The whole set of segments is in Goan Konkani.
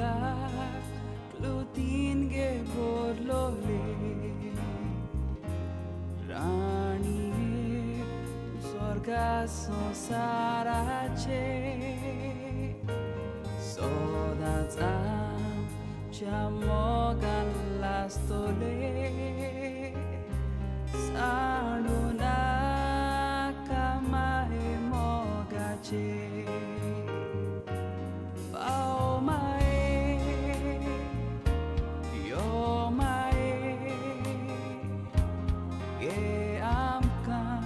मोगाक क्लोतीन गे बोरलोले राणये स्वर्गा संवसाराचे सदांच आमच्या मोगान लासतले सांडू नाका माये मोगाचे पाव माये यो माये गे आमकां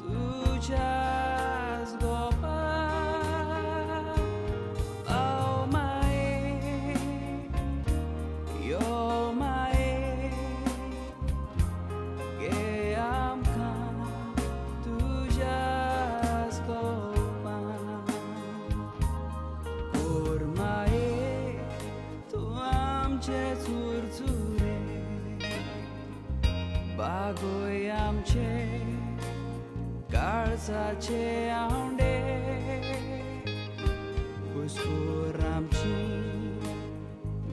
तुज्याच गोपा पाव माये यो माये गे आमकां तुज्याच गोपा कोर माये तूं आमचे चुरचुरे बागोय आमचे काळजाचे आवंडे घुसखोर आमची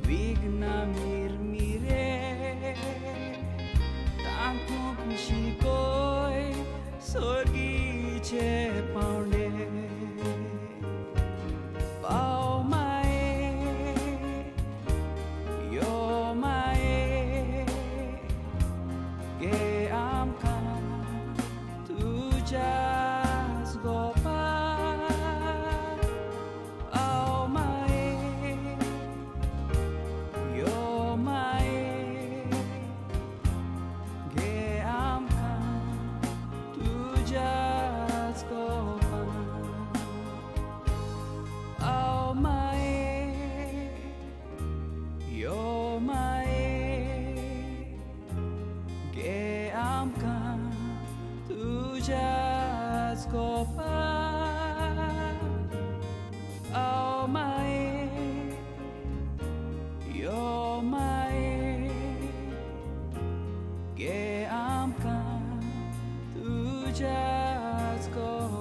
विघ्नां मिरमिरे तांकूंक शिकोय सर्गीचे पावंडे पाव माये यो माये गे आमकां तुज्याच गोपा पाव माये यो माये गे आमकां तुज्याच गोपा पाव माये यो माये गे आमकां तुज्याच गोपा पाव माये यो माये गे आमकां तुज्याच गोपा.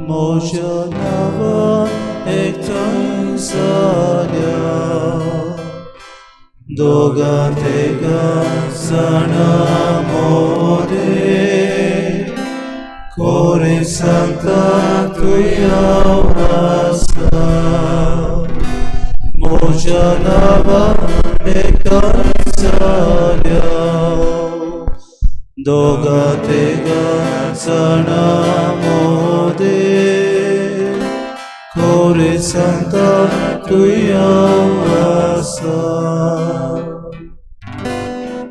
म्हज्या नांवान एकठांय जाल्या दोगां तेगां जाणां मोदें कोरे सांगता तूं हांव आसा म्हज्या नांवान एकठांय जाल्या दोगां तेगां जाणां मोदें कोरे सांगता तूं हांव आसा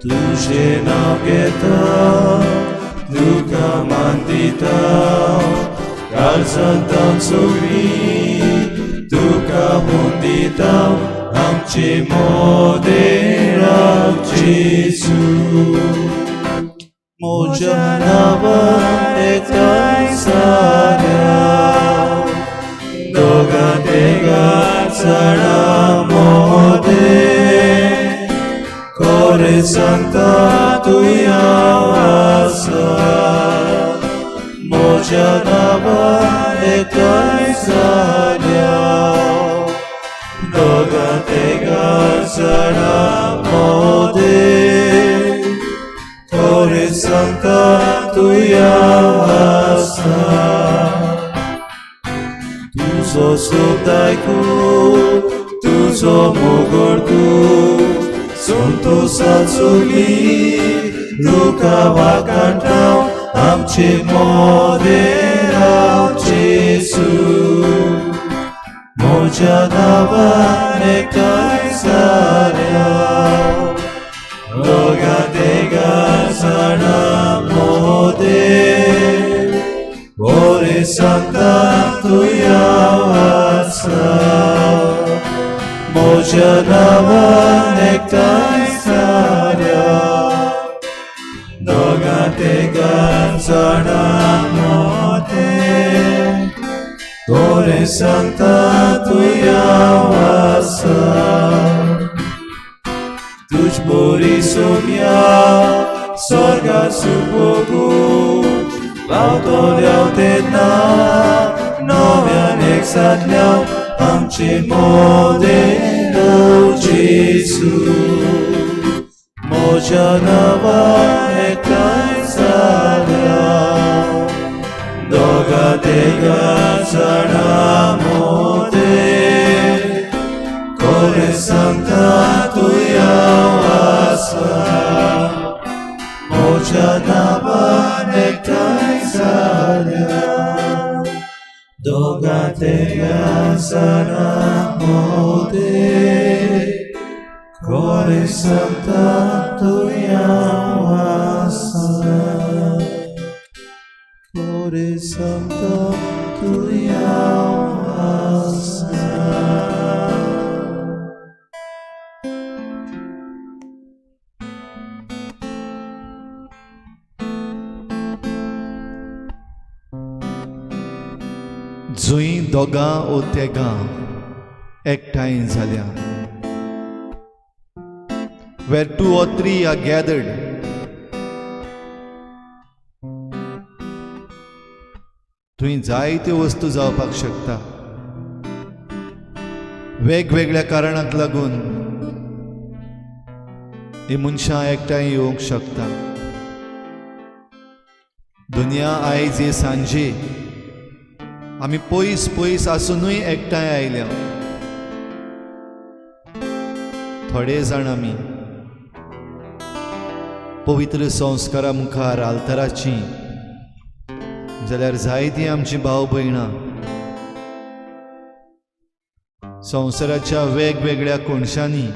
तुजें नांव घेता तुका मान दिता काळजांत सगळी तुका हुन दिता आमचे मोदें राव जेजू म्हज्या नांवान एकठांय जाल्या दोगां तेगां जाणां मोदें कोरे सांगता तूं हांव आसा म्हज्या नांवान एकठांय जाल्या दोगां तेगां जाणां मोदें कोरे सांगता तूं हांव आसा तुजो शब्द आयकून तुजो मोग वळखून संतोशान सगळी तुका वाखाणटा आमचे मोदें राव जेजू म्हज्या नांवान एकठांय जाल्या दोगां तेगां जाणां मोदें कोरे सांगता तूं हांव आसा म्हज्या नांवान एकठांय जाल्या दोगां तेगां जाणां मोदें कोरे सांगता तूं हांव आसा तुज बोरी सोम्या स्वर्गार सुख पावतल्या तेन्ना नव्यान एक जातल्या आमचे मोदें राव जेजू म्हज्या नांवान एकठांय जाल्या दोगां तेगां जाणां मोदें कोरे सांगता तूं हांव आसा म्हज्या नांवान एकठांय जाल्या दोगां तेगां जाणां मोदें कोरे सांगता तूं हांव आसा कोरे सांगता तूं हांव आसा. जंय दोगां ओ तेगां एकठांय जाल्या, where two or three are gathered, थंय जायत्यो वस्तू जावपाक शकता. वेगवेगळ्या कारणाक लागून ही मनशां एकठांय येवंक शकता. दुनिया आयज हे सांजे आमी पयस पयस आसुनूय एकठांय आयल्या. थोडे जाण आमी पवित्र संस्कारा मुखार आल्ताराची, जाल्यार जायतीं आमची भाव भयणां संवसाराच्या वेगवेगळ्या कोनशांनी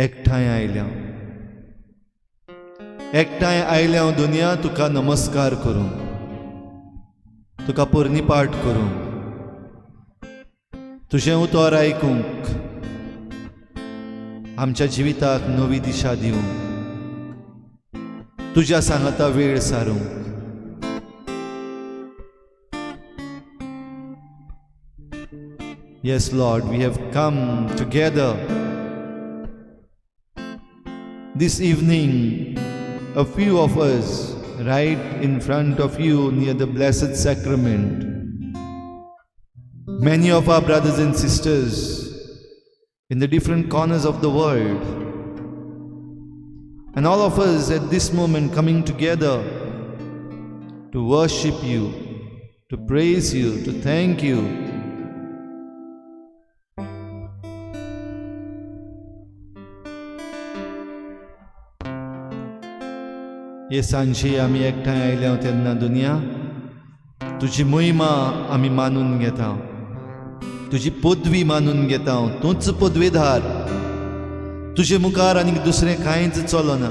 एकठांय आयल्या. एकठांय आयल्या दुनिया तुका नमस्कार करूं, तुका पुर्णीपाठ करूं, तुजें उतर आयकूंक, आमच्या जिविताक नवी दिशा दिवंक, तुज्या सांगाता वेळ सारूंक. Yes, Lord, we have come together this evening. A few of us right in front of you near the Blessed Sacrament. Many of our brothers and sisters in the different corners of the world. And all of us at this moment coming together to worship you, to praise you, to thank you. हे सांजे आमी एकठांय आयल्या तेन्ना दुनिया तुजी महिमा आमी मानून घेता, तुजी पदवी मानून घेता. तूंच पदवेधार, तुजे मुखार आनीक दुसरें कांयच चलना.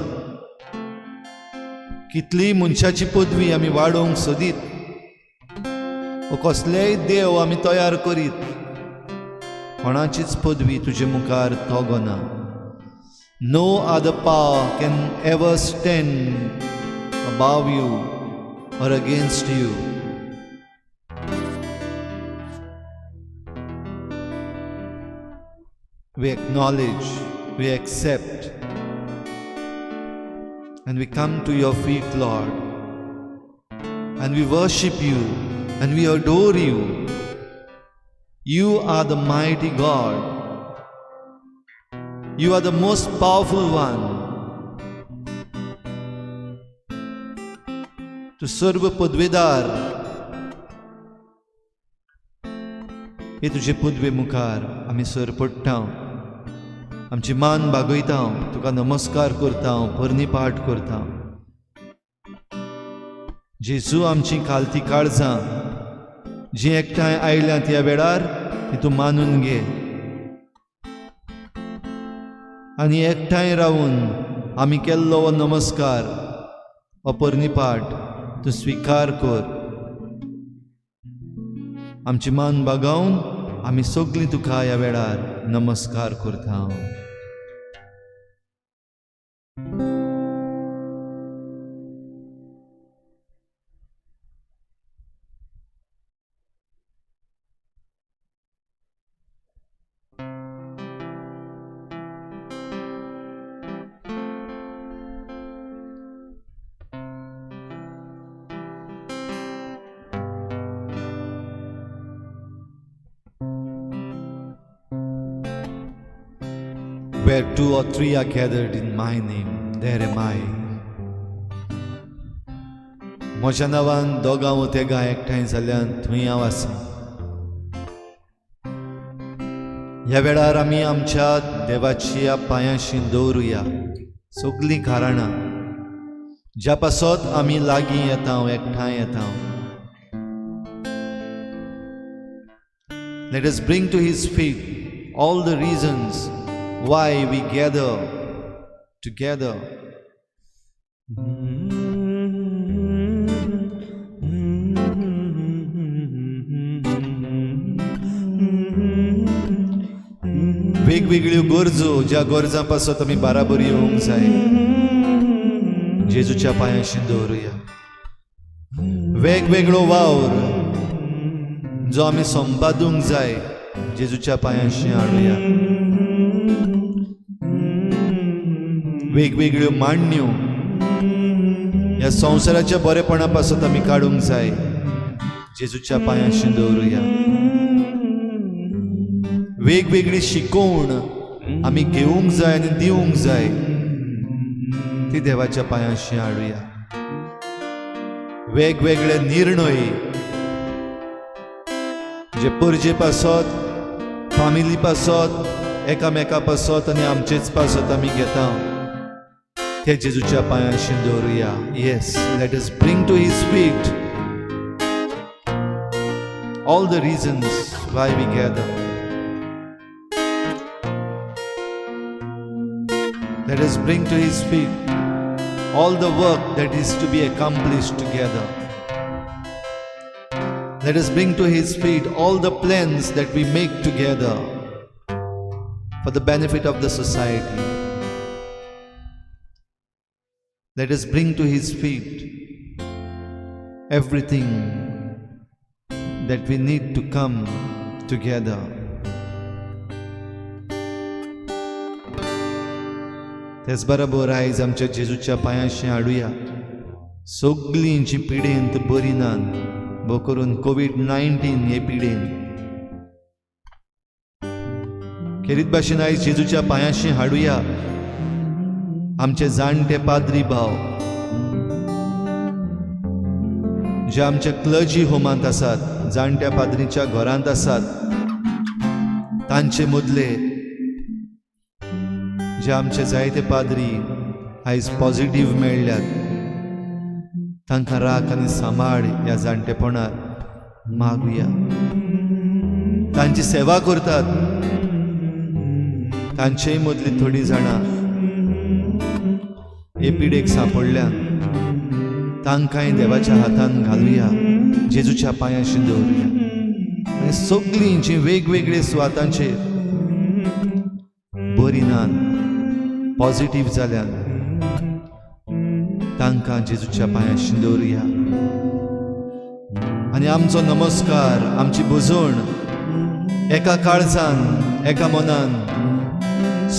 कितलीय मनशाची पदवी आमी वाडोवंक सोदीत वो कसलेय देव आमी तयार करीत, कोणाचीच पदवी तुजे मुखार तगना. No other power can ever stand above you or against you. We acknowledge, we accept, and we come to your feet, Lord, and we worship you and we adore you. You are the mighty God. You are the most powerful one. तूं सर्व पदवेदार, हे तुजे पदवे मुखार आमी सर पडटा, आमची मान बागयता, तुका नमस्कार करता, परनी पाठ करता. जेजू, आमची खालती काळजां जी एकठांय आयल्यात ह्या वेळार ती तूं मानून घे आनी एकठांय रावून आमी केल्लो हो नमस्कार, हो परनीपाठ तूं स्विकार कर. आमची मान बागावन आमी सगळीं तुका ह्या वेळार नमस्कार करता. Where two or three are gathered in my name, there am I. म्हज्या नांवान दोगां वो तेगां एकठांय जाल्यान थंय हांव आसा. ह्या वेळार आमी आमच्या देवाच्या पांयांशी दवरुया सगळीं कारणां ज्या पासत आमी लागीं येता, एकठांय येता. Let us bring to his feet all the reasons why we gather together. वेगवेगळ्यो गरजो ज्या गरजां पासत आमी बाराबर येवंक जाय जेजूच्या पांयांशी दवरुया. वेगवेगळो वावर जो आमी संपादूंक जाय जेजूच्या पांयांशी हाडुया. वेगवेगळ्यो मांडण्यो ह्या संवसाराच्या बरेपणा पासत आमी काडूंक जाय जेजूच्या पांयांशी दवरुया. वेगवेगळी शिकवण आमी घेवंक जाय आनी दिवंक जाय ती देवाच्या पांयांशी हाडुया. वेगवेगळे निर्णय जे परजे पासत, फामिली पासत, एकामेका पासत आनी आमचेच पासत आमी घेता ते जेजूच्या पांयांशी दवरुया. Yes, let us bring to his feet all the reasons why we gather. Let us bring to his feet all the work that is to be accomplished together. Let us bring to his feet all the plans that we make together for the benefit of the society. Let us bring to his feet everything that we need to come together. तेच बरोबर आयज आमच्या जेजूच्या पांयांशी हाडुया सगळीं जी पिडेंत बरी नात, भोव करून कोवीड-19 हे पिडेन, खेरीत भाशेन आयज जेजूच्या पांयाशी हाडुया आमचे जाणटे पाद्री भाव जे आमच्या क्लर्जी होमांत आसात, जाणट्या पाद्रीच्या घरांत आसात, तांचे मदले जे आमचे जायते पाद्री आयज पॉझिटीव मेळ्ळ्यात, तांकां राख आनी सांबाळ ह्या जाणटेपणार मागुया. तांची सेवा करतात तांचेय मदली थोडीं जाणां हे पिडेक सांपडल्यान, तांकांय देवाच्या हातान घालुया, जेजूच्या पांयाशी दवरुया. आनी सगळीं जी वेगवेगळे सुवातांचेर बरी नात, पॉझिटीव जाल्यान, तांकां जेजूच्या पांयाशी दवरुया. आनी आमचो नमस्कार, आमची भजण एका काळजान, एका मनान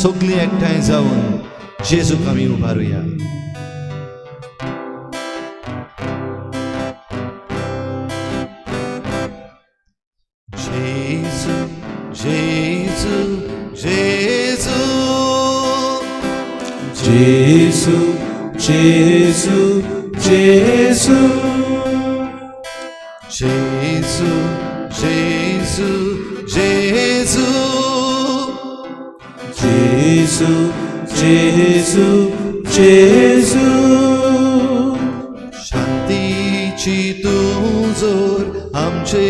सगळीं एकठांय जावन जेजूक आमी उबारुया. जेजू, जेजू, जेजू, जेजू, जेजू, जेजू, जेजू, जेजू, जेजू, जेजू, जेजू, जेजू. शांतीची तूं जोर आमचे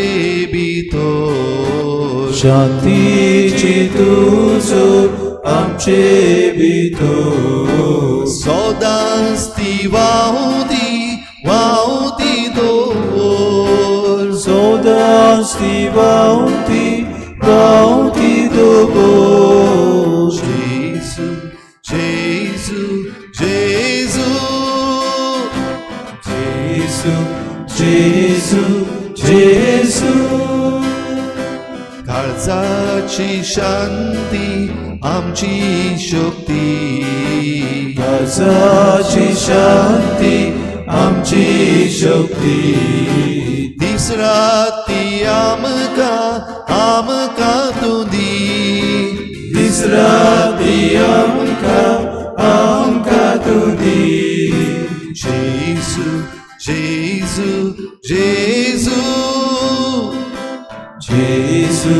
भितर, शांतीची तूं जोर आमचे भितर, सदांच ती व्हांवती व्हांवती दवर, सदांच ती व्हांवती व्हांवती दवर. जेजू, जेजू, जेजू, जेजू, जेजू, जेजू. काळजाची शांती आमची शक्ती, काळजाची शांती आमची शक्ती, दीस राती आमकां आमकां तूं दी, दीस राती आमकां आमकां तूं दी. जेजू, जेजू, जेजू, जेजू,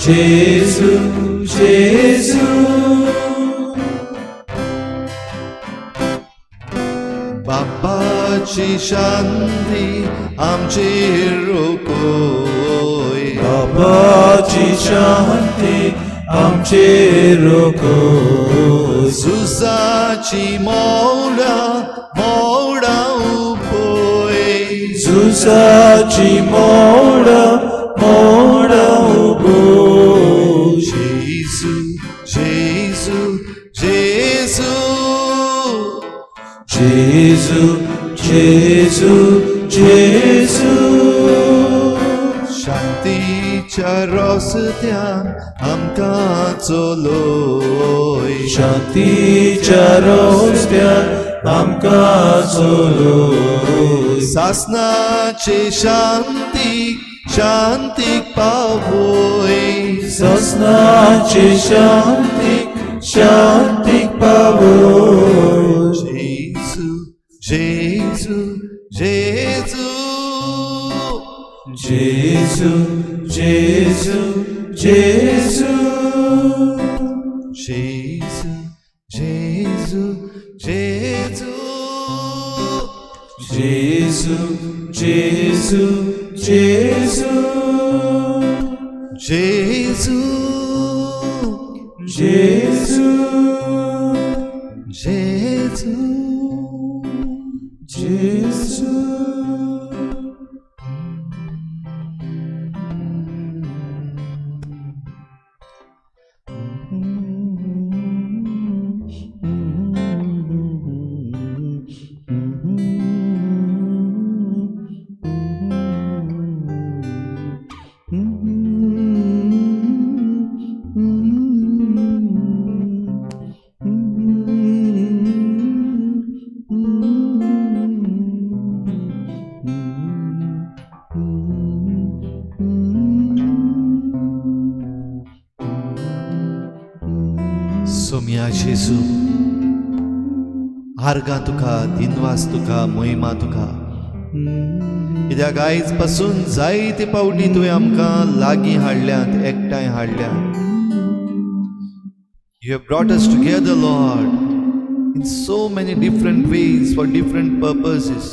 जेजू, जेजू. बापाची शांती आमचेर रोखय, बाबाची शांती आमचेर रोखय, झुजाची मोडां मोडां उपय, झुजाची मोडां मोडां उबय. जेजू, जेजू, जेजू, जेजू, जेजू, जेजू. शांतीच्या रस्त्यान आमकां चलोय, शांतीच्या रस्त्यान आमकां चलोय, सासनाचे शांतीक शांतीक पावय, सासनाचे शांतीक शांतीक पावय. जेजू, जेजू, जेजू, जेजू, जेजू, जेजू, जेजू, जेजू, जेजू, जेजू, जेजू, जेजू, जेजू, जेजू, जेजू, जेजू. सोम्या जेजू, आर्गां तुका, दिनवास तुका, मोहिमा तुका, कित्याक आयज पासून जायते पावटी तुवें आमकां लागीं हाडल्यात, एकठांय हाडल्यात. You have brought us together, Lord, in so many different ways for different purposes.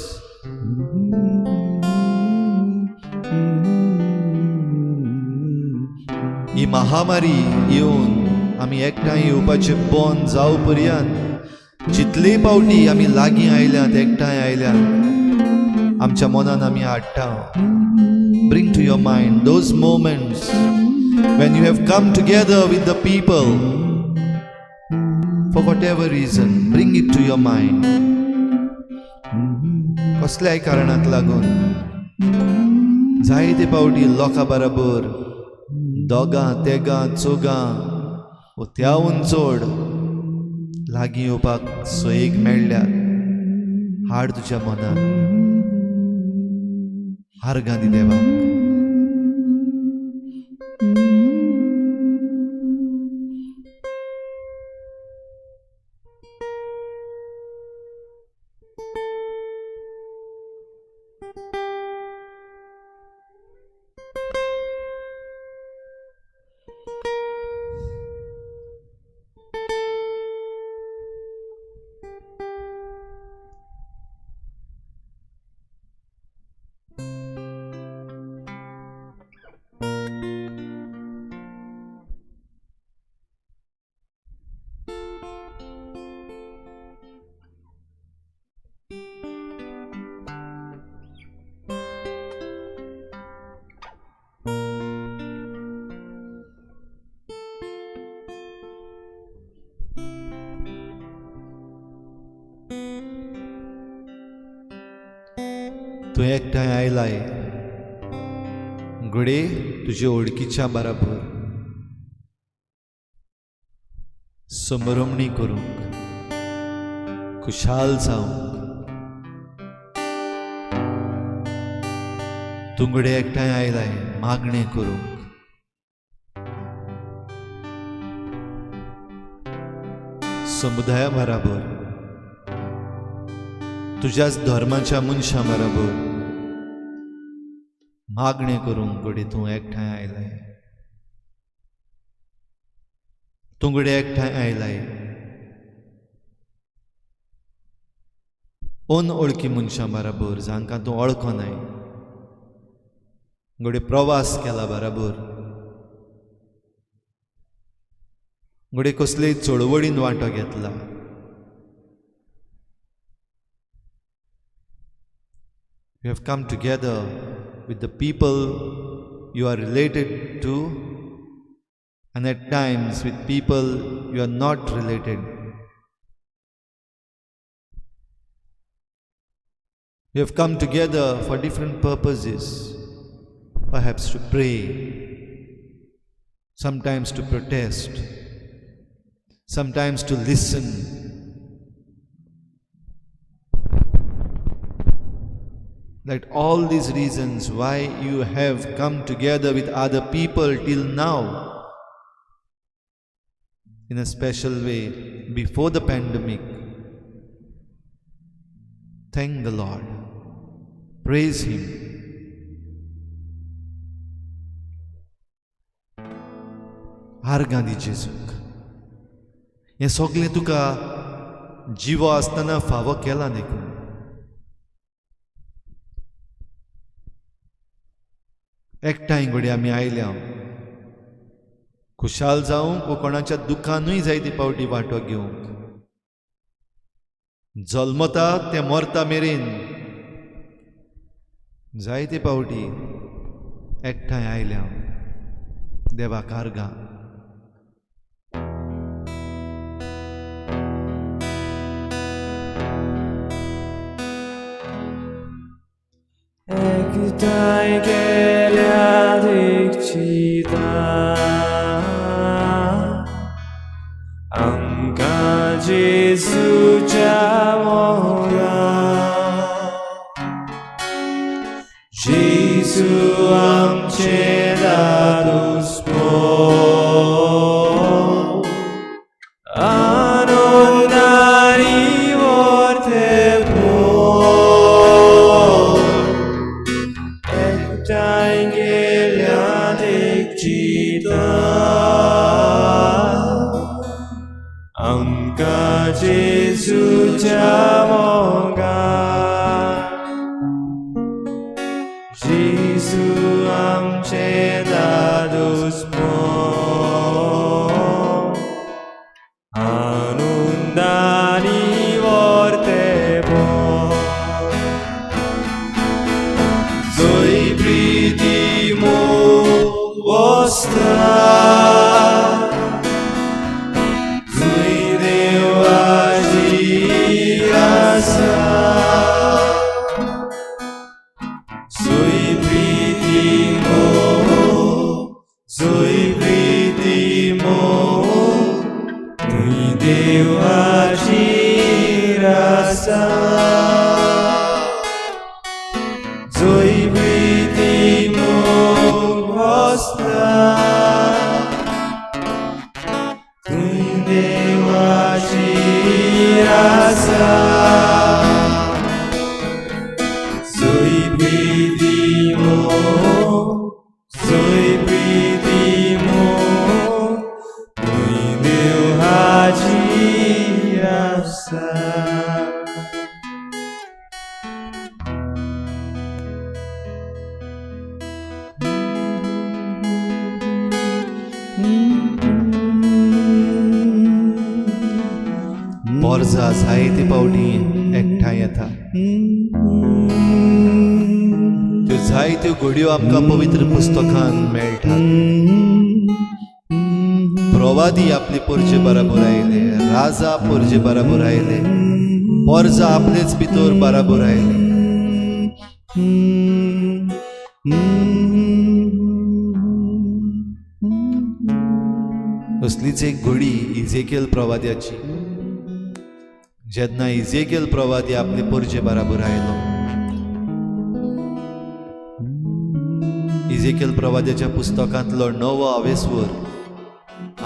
ही महामारी येवन आमी एकठांय येवपाचें बंद जावं पर्यंत जितले पावटी आमी लागीं आयल्यात, एकठांय आयल्यात, आमच्या मनान आमी हाडटा. Bring to your mind those moments when you have come together with the people for whatever reason. Bring it to your mind. कसल्याय कारणाक लागून जायते पावटी लोकां बराबर दोगां तेगां चौगां वो त्याहून चड लागीं येवपाक सोयीक मेळ्ळ्यात. हाड तुज्या मनान. आर्गां दी देवाक. तूं एकठांय आयलाय घडये तुजे वळखीच्या बराबर समरमणी करूंक, खुशाल जावंक. तूं घडये एकठांय आयलाय मागणें करूंक. समुदाया बराबर, तुज्याच धर्माच्या मनशां बराबर मागणें करूंक घडये तूं एकठांय आयलाय. तूं घडये एकठांय आयलाय अनवळखी मनशां बराबर, जांकां तूं वळखनाय. घडये प्रवास केला बराबर, घडये कसलेय चळवळीन वांटो घेतला. You have come together with the people you are related to, and at times with people you are not related. You have come together for different purposes, perhaps to pray, sometimes to protest, sometimes to listen. Let all these reasons why you have come together with other people till now, in a special way before the pandemic, thank the Lord, praise Him. आर्गां दी जेजूक. हें सगळें तुका जिवो आसतना फावो केलां देखून. एकठांय घडये आमी आयल्या खुशाल जावंक वो कोणाच्या दुखानूय जायते पावटी वांटो घेवंक. जल्मता ते मरता मेरेन जायते पावटी एकठांय आयल्या. देवाक आर्गां. एकठांय केल्या दीक्षिता आमकां जेजूच्या मोगान, जेजू आमचें दादोसपण. चिंता आमकां जेजूच्या मोगान जेजू आमचें दादोसपण आनंदानी वर्तेपण जंय प्रिती मोग वसता थंय देवाची आसा जंय प्रिती मोग जंय प्रिती मोग थंय देवाची आसा जंय प्रिती मोग वसता थंय देवाची आसा जंय प्रिती मोग जंय प्रिती मोग थंय देवाची आसा. पोरजा जायते पावटी एकठांय येता. त्यो जायत्यो घडयो आमकां पवित्र पुस्तकान मेळटात. प्रवादी आपले पोरजे बराबर आयले, राजा पोरजे बराबर आयले, पोरजा आपलेच भितर बराबर आयले. असलीच एक घडी इजेकेल प्रवाद्याची. जेन्ना इजेकेल प्रवादी आपले पोरजे बराबर आयलो, इजेकेल प्रवाद्याच्या पुस्तकांतलो नवो आवेस्वर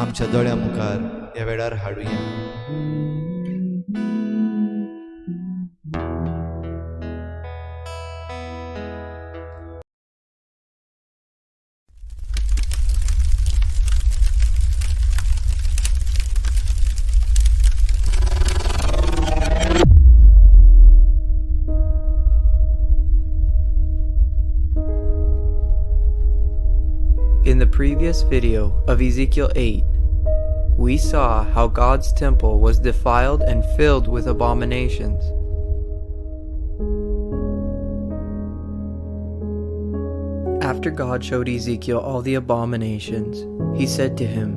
आमच्या दोळ्या मुखार ह्या वेळार हाडुया. In the previous video of Ezekiel 8, we saw how God's temple was defiled and filled with abominations. After God showed Ezekiel all the abominations, he said to him,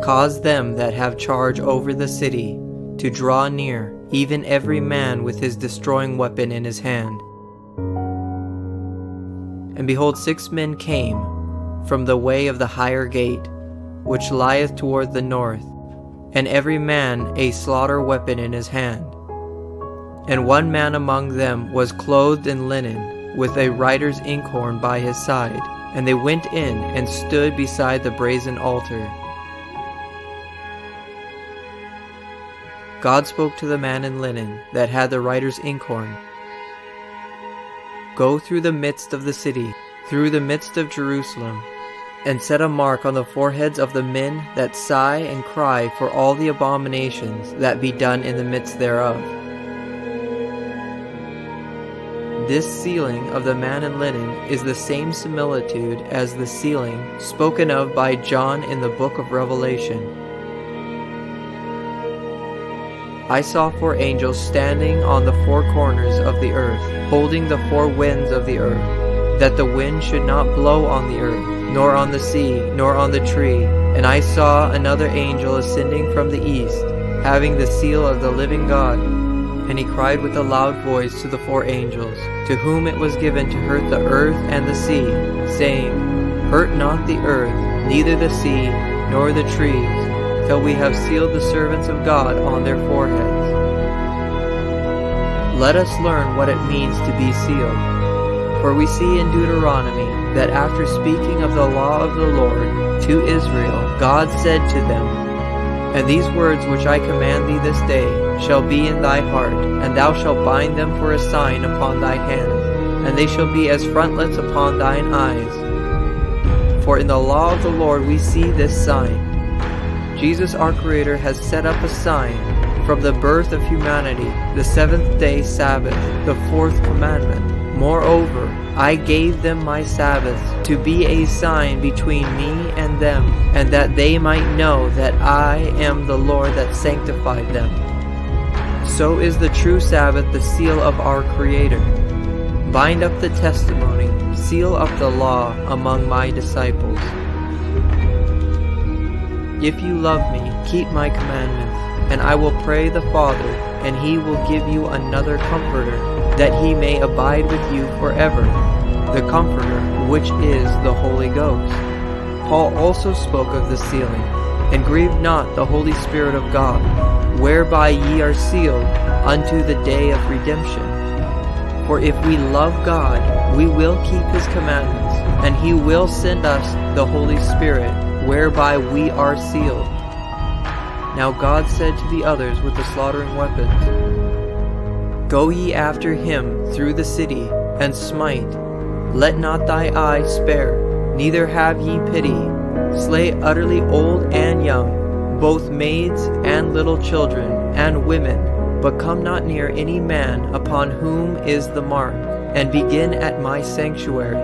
"Cause them that have charge over the city to draw near, even every man with his destroying weapon in his hand." And behold, 6 men came from the way of the higher gate, which lieth toward the north, and every man a slaughter weapon in his hand. And one man among them was clothed in linen, with a writer's inkhorn by his side. And they went in and stood beside the brazen altar. God spoke to the man in linen that had the writer's inkhorn, "Go through the midst of the city, through the midst of Jerusalem, and set a mark on the foreheads of the men that sigh and cry for all the abominations that be done in the midst thereof." This sealing of the man in linen is the same similitude as the sealing spoken of by John in the book of Revelation. I saw 4 angels standing on the 4 corners of the earth, holding the 4 winds of the earth, that the wind should not blow on the earth, nor on the sea, nor on the tree. And I saw another angel ascending from the east, having the seal of the living God. And he cried with a loud voice to the 4 angels, to whom it was given to hurt the earth and the sea, saying, "Hurt not the earth, neither the sea, nor the trees, till we have sealed the servants of God on their foreheads." Let us learn what it means to be sealed. For we see in Deuteronomy that after speaking of the law of the Lord to Israel, God said to them, "And these words which I command thee this day shall be in thy heart, and thou shalt bind them for a sign upon thy hand, and they shall be as frontlets upon thine eyes. For in the law of the Lord we see this sign. Jesus our Creator has set up a sign from the birth of humanity, the seventh day Sabbath, the fourth commandment. Moreover, I gave them my Sabbaths to be a sign between me and them, and that they might know that I am the Lord that sanctified them. So is the true Sabbath the seal of our Creator. Bind up the testimony, seal up the law among my disciples. If you love me, keep my commandments, and I will pray the Father, and he will give you another Comforter, that he may abide with you forever, the Comforter, which is the Holy Ghost. Paul also spoke of the sealing, and grieve not the Holy Spirit of God, whereby ye are sealed unto the day of redemption. For if we love God, we will keep his commandments, and he will send us the Holy Spirit, whereby we are sealed. Now God said to the others with the slaughtering weapons, Go ye after him through the city, and smite. Let not thy eye spare, neither have ye pity. Slay utterly old and young, both maids and little children, and women, but come not near any man upon whom is the mark, and begin at my sanctuary.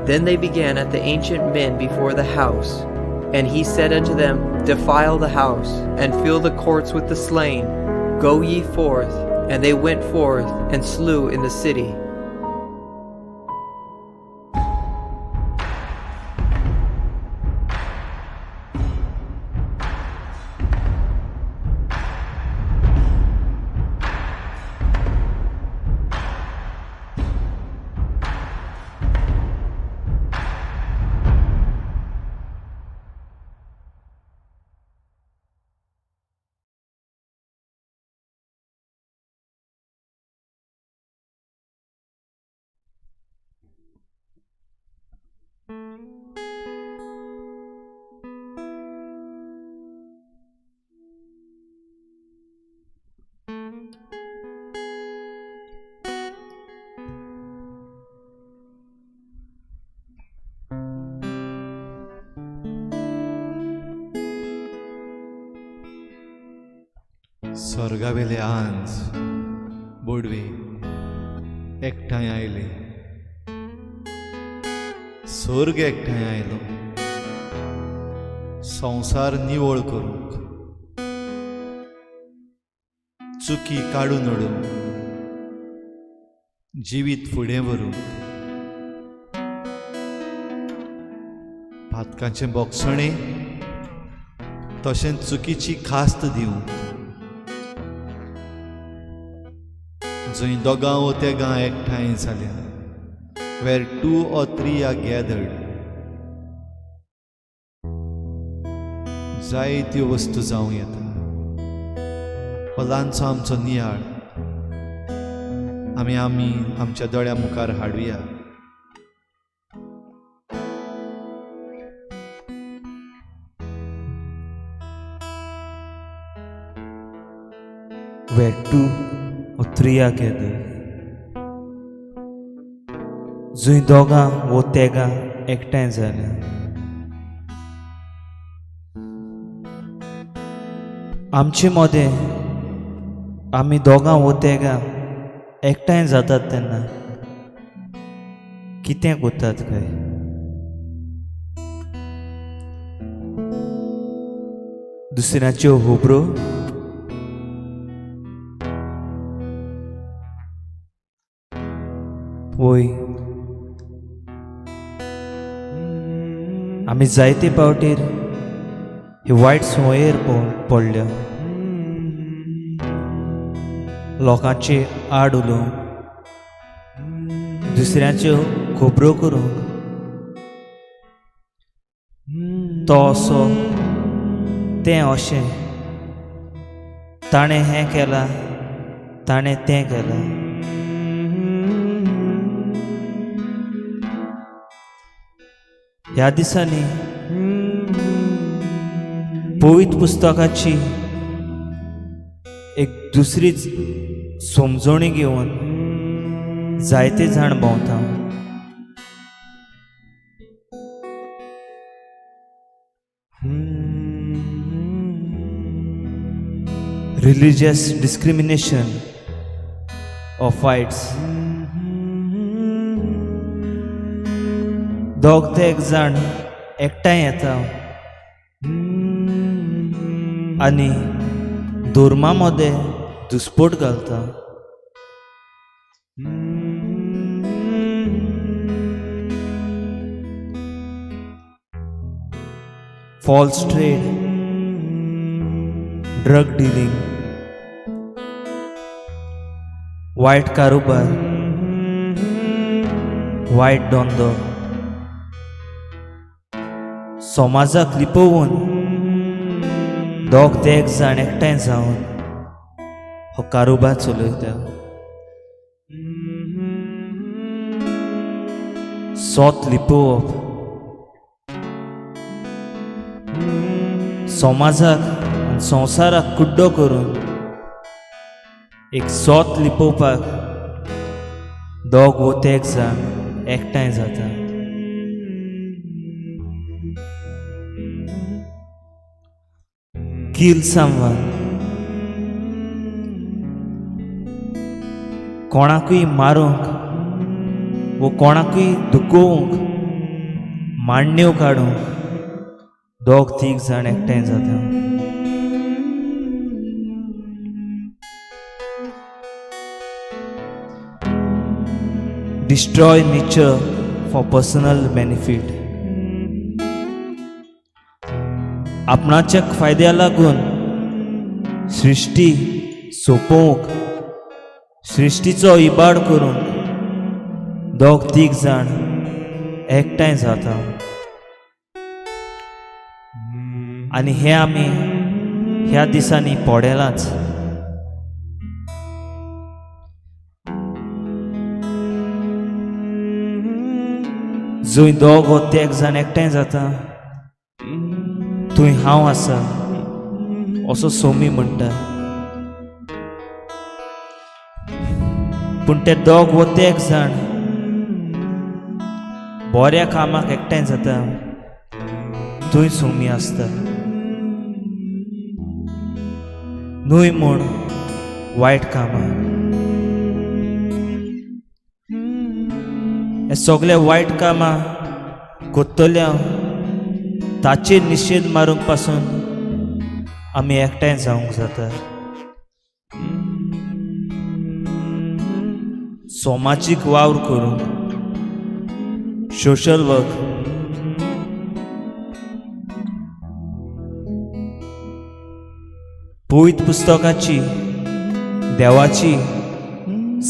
Then they began at the ancient men before the house. And he said unto them, Defile the house, and fill the courts with the slain. Go ye forth. And they went forth, and slew in the city. स्वर्गावेले आंज बोडवे एकठांय आयले, स्वर्ग एकठांय आयलो संवसार निवळ करूंक, चुकी काडून उडोवंक, जिवीत फुडें व्हरूंक, पातकांचें बोगसणें तशेंच चुकीची खास्त दिवंक. जंय दोगां वो तेगां एकठांय जाल्या, where two or three are gathered, जायत्यो वस्तू जावं येता. हो ल्हानसो आमचो नियाळ आमी आमी आमच्या दोळ्या मुखार हाडुया. Where two or three are gathered, जंय दोगां वो तेगां एकठांय जाल्या, आमचे मदें आमी दोगां वो तेगां एकठांय जातात तेन्ना कितें करतात काय? दुसऱ्याच्यो होबरो, वय आमी जायते पावटीर हे वायट संवयेर पडल्या, लोकांचे आड उलोवंक, दुसऱ्यांच्यो खबरो करूंक, तो असो तें अशें, ताणें हें केलां, ताणें तें केलां. ह्या दिसांनी पवित्र पुस्तकाची एक दुसरीच समजणी घेवन जायते जाण भोंवता. Religious discrimination of fights. दोग ते एक जाण एकठांय येता आनी धर्मा मदें दुस्पोट घालता. फॉल्स ट्रेड, ड्रग डिलींग, वायट कारोबार, वायट धंदो समाजाक लिपोवन दोग ते एक जाण एकठांय जावन हो कारोबार चलयता. सोत लिपोवप, समाजाक आनी संवसाराक कुड्डो करून एक सोत लिपोवपाक दोग वो तेग जाण एकठांय जाता. किल समवन, कोणाकूय मारूंक वो कोणाकूय दुखोवंक मांडण्यो काडूंक दोग तीग जाण एकठांय जाता. Destroy nature for personal benefit. आपणाच्या फायद्या लागून सृश्टी सोंपोवंक, सृश्टीचो इबाड करूंक दोग तीग जाण एकठांय जाता. आनी हें आमी ह्या दिसांनी पळयलांच. जंय दोग वो तेग जाण एकठांय जाता थंय हांव आसा असो सोमी म्हणटा. पूण ते दोग वो तेग जाण बऱ्या कामाक एकठांय जाता थंय सोमी आसता, न्हय म्हूण वायट कामां. हे सगळे वायट कामां करतल्या ताचेर निशेध मारूंक पासून आमी एकठांय जावंक जाता. समाजीक वावर करूंक, सोशल वर्क, पवित्र पुस्तकाची देवाची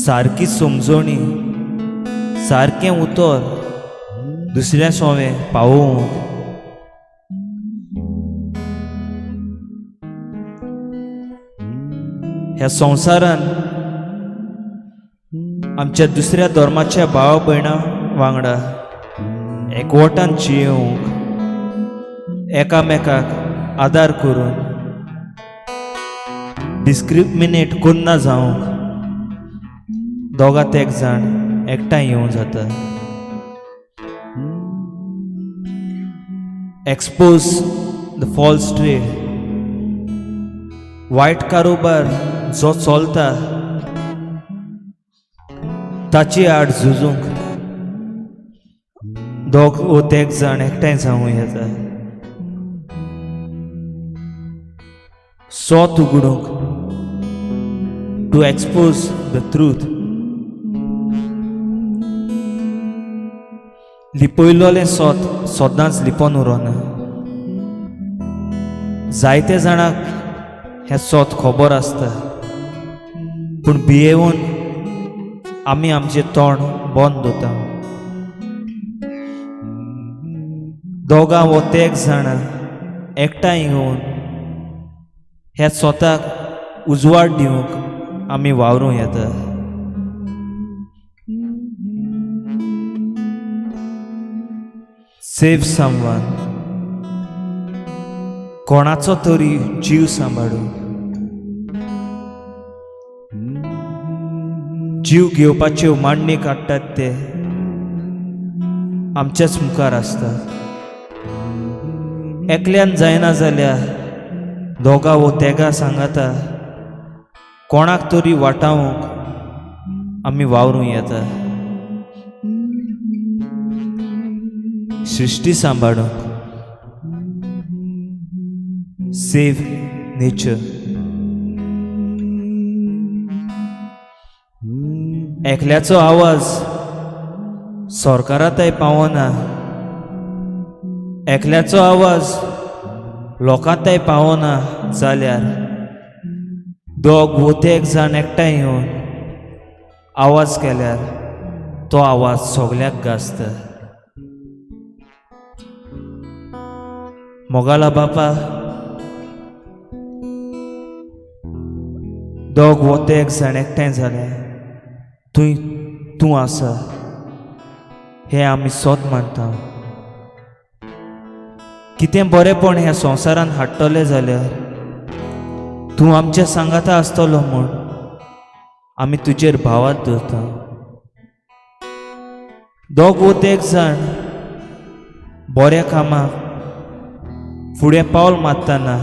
सारकी समजवणी, सारकें उतर दुसऱ्या सोवें पावोवंक, ह्या संवसारान आमच्या दुसऱ्या धर्माच्या भाव भयणां वांगडा एकवटान जियेवंक, एकामेकाक आदार करून डिस्क्रिमिनेट कोन्ना जावंक दोगा तेग जाण एकठांय येवंक जाता. एक्सपोज the false trade, वायट कारोबार जो चलता ताचे आड झुजूंक दोग वो तेग जाण एकठांय जावं येता. सोत उगडूंक, टू एक्सपोज the truth, लिपयलोलें सोत सदांच लिपोन उरोना. जायते जाणांक हें सोत खबर आसता, पूण भियेवन आमी आमचें तोंड बंद दवरता. दोगां वो तेग जाणां एकठांय येवन ह्या सोताक उजवाड दिवंक आमी वावरूं येता. सेव समवन, कोणाचो तरी जीव सांबाळूंक, जीव घेवपाच्यो मांडणी काडटात ते आमच्याच मुखार आसतात. एकल्यान जायना जाल्यार दोगां वो तेगां सांगाता कोणाक तरी वाटावंक आमी वावरूं येता. सृश्टी सांबाळूंक, सेव नेचर. एकल्याचो आवाज सरकारांतय पावना, एकल्याचो आवाज लोकांतय पावना जाल्यार दोग वो तेग जाण एकठांय येवन आवाज केल्यार तो आवाज सगल्याक गाजता. मोगाला बापा, दोग वो तेग जाण एकठांय जाले थंय तूं आसा हें आमी सोत मानता. कितें बरेंपण ह्या संवसारांत हाडटलें जाल्यार तूं आमच्या सांगाता आसतलो म्हूण आमी तुजेर भावात दवरता. दोग वो तेग जाण बऱ्या कामाक फुडें पावल मारतना